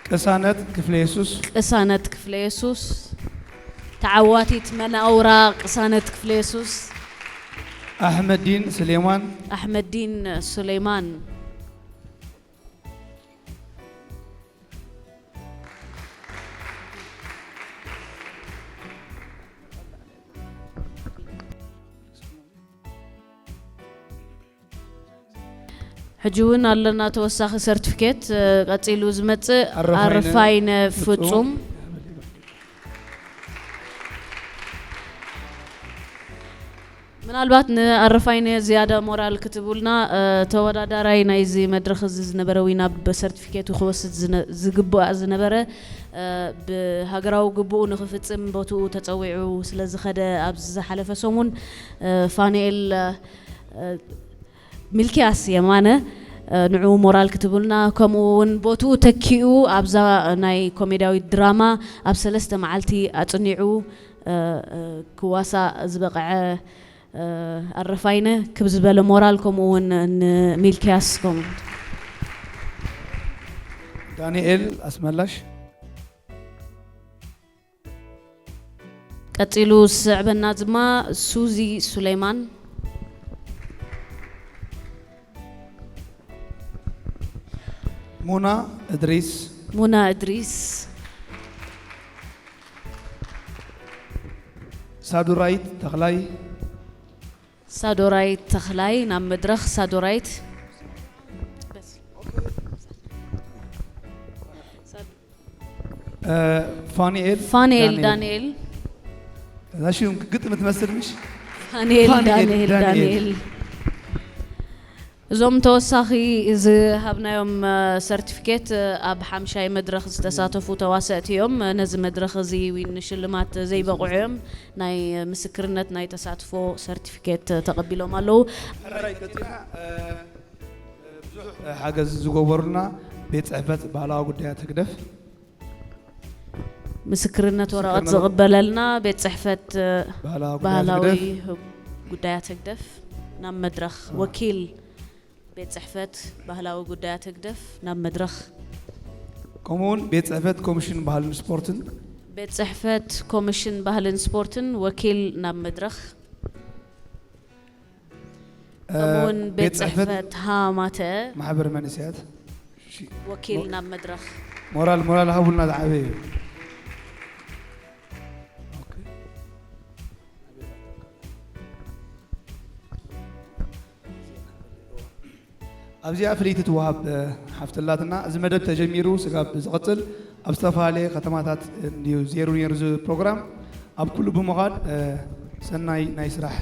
ቅሳነት ክፍለ የሱስ። ቅሳነት ክፍለ የሱስ። ተዓዋቲት መናውራ ቅሳነት ክፍለ የሱስ። ኣሕመዲን ስሌማን። ኣሕመዲን ሱሌማን። ሕጂ እውን ኣለና ተወሳኺ ሰርቲፊኬት፣ እ፣ ቀጺሉ ዝመጽእ ኣረፋይነ ኣረፋይነ ፍጹም። ፍጹም። ምናልባት ንኣረፋይነ ዝያዳ ሞራል ክትብሉልና፣ እ፣ ተወዳዳራይ ናይዚ መድረኽ እዚ ዝነበረ ወይ ናብ ሰርቲፊኬቱ ክወስድ ዝነ-፣ ዝግባእ ዝነበረ፣ እ፣ ብሃገራዊ ግቡኡ ንኽፍጽም ቦትኡ ተጸዊዑ ስለ ዝኸደ ኣብዚ ዝሓለፈ ሰሙን፣ እ፣ ፋኑኤል፣ እ፣ ሚልክያስ የማነ፣ እ፣ ንዕኡ ሞራል ክትብሉና፣ ከምኡ እውን ቦትኡ ተኪኡ ኣብዛ ናይ ኮሜድያዊት ድራማ ኣብ ሰለስተ መዓልቲ ኣጽኒዑ፣ እ፣ እ፣ ክዋሳእ ዝበቕዐ፣ እ፣ ኣረፋይነ ክብ ዝበለ ሞራል፣ ከምኡ እውን ንሚልክያስ ከምኡ። ዳንኤል ኣስመላሽ። ቀጺሉ ዝስዕበና ድማ ሱዚ ሱሌማን። ሙና እድሪስ። ሙና እድሪስ። ሳዱራይት ተኽላይ። ሳዶራይት ተኽላይ ናብ መድረኽ። ሳዶራይት። እ፣ ፋኑኤል ፋኑኤል ዳንኤል። ዳንኤል። እዛ ሽም ግጥም ትመስል ምሽ? ፋኑኤል ፋኑኤል ዳንኤል ዳንኤል። ዳንኤል። እዞም ተወሳኺ ዝሃብናዮም ሰርቲፊኬት ኣብ ሓምሻይ መድረኽ ዝተሳተፉ ተዋሰእቲ እዮም። ነዚ መድረኽ እዚ ዊን ሽልማት ዘይበቕዑ እዮም። ናይ ምስክርነት ናይ ተሳትፎ ሰርቲፊኬት ተቐቢሎም ኣለዉ። ሕራይ ቀፂልና ብዙሕ ሓገዝ ዝገበሩና ቤት ፅሕፈት ባህላዊ ጉዳያት ህግደፍ ምስክርነት ወረቐት ዝቕበለልና ቤት ፅሕፈት ባህላዊ ጉዳያት ባህላዊ ህግደፍ ጉዳያት ህግደፍ ናብ መድረኽ ወኪል ቤት ፅሕፈት ባህላዊ ጉዳያት ህግደፍ ናብ መድረኽ ከምኡውን ቤት ፅሕፈት ኮሚሽን ባህልን ስፖርትን ቤት ፅሕፈት ኮሚሽን ባህልን ስፖርትን ወኪል ናብ መድረኽ ከምኡውን ቤት ፅሕፈት ሃማተ ማሕበር መንእሰያት ወኪል ናብ መድረኽ ሞራል ሞራል ሃቡልና ዝዓበየ እዩ። ኣብዚኣ ፍልይቲ ትወሃብ ሓፍትላትና እዚ መደብ ተጀሚሩ ስጋብ ዝቕፅል ኣብ ዝተፈላለየ ከተማታት እንድዩ ዜሩ ነይሩ እዚ ፕሮግራም ኣብ ኩሉ ብምዃድ ሰናይ ናይ ስራሕ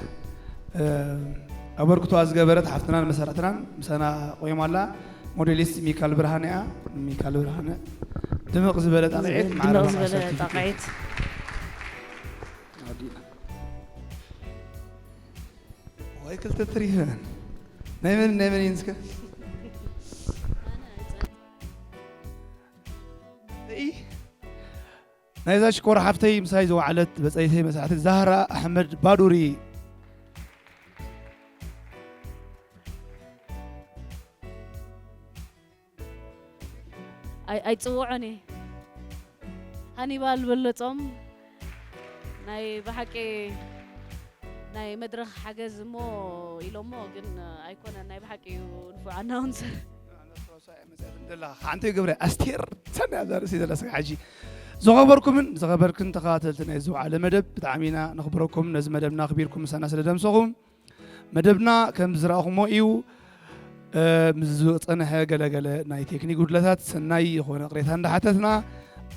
ኣበርክቶኣ ዝገበረት ሓፍትናን መሳርሕትናን ምሳና ቆይማ ኣላ። ሞዴሊስት ሚካል ብርሃነ እያ። ሚካል ብርሃነ ድምቕ ዝበለ ጣቕዒት ድምቕ ዝበለ ጣቕዒት ወይ ክልተ ተሪፈን ናይ መን ናይ መን እየን እስከ ናይዛ ሽኮር ሓፍተይ ምሳይ ዝወዓለት በፀይተይ መሳሕቲ ዛህራ ኣሕመድ ባዱሪ ኣይፅውዖን እየ ሃኒባል በለፆም ናይ ብሓቂ ናይ መድረኽ ሓገዝ እሞ ኢሎሞ ግን ኣይኮነን ናይ ብሓቂ እዩ ንፉዕ ኣናውንሰር ሓንቲ ግብረ ኣስቴር ሰናይ ኣብዛ ርእሲ ዘለስካ ሕጂ ዝኸበርኩምን ዝኸበርክን ተኸታተልቲ ናይ ዝውዓለ መደብ ብጣዕሚ ኢና ነኽብረኩም ነዚ መደብና ኣኽቢርኩም ምሳና ስለ ደምሰኹም መደብና ከም ዝረኣኹሞ እዩ ምስ ዝፀንሐ ገለገለ ናይ ቴክኒክ ጉድለታት ሰናይ ዝኾነ ቅሬታ እንዳሓተትና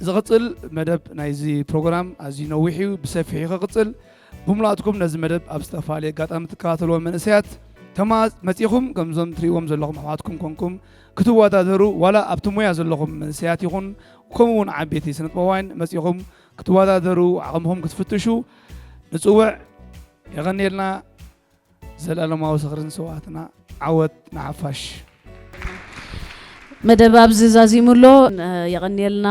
ዝቕፅል መደብ ናይዚ ፕሮግራም ኣዝዩ ነዊሕ እዩ ብሰፊሑ ክቕፅል ብሙላትኩም ነዚ መደብ ኣብ ዝተፈላለየ ኣጋጣሚ ትከታተልዎ መንእሰያት ተማ መፂኹም ከምዞም ትሪእዎም ዘለኹም ኣሕዋትኩም ኮንኩም ክትወዳደሩ ዋላ ኣብቲ ሙያ ዘለኹም መንእሰያት ይኹን ከምኡ እውን ዓበይቲ ስነጥበባውያን መፂኹም ክትወዳደሩ ዓቕምኹም ክትፍትሹ ንፅውዕ የቐንየልና። ዘላለማዊ ዝኽርን ስውኣትና ዓወት ንሓፋሽ። መደብ ኣብዚ ዛዚሙ ኣሎ። የቐንየልና።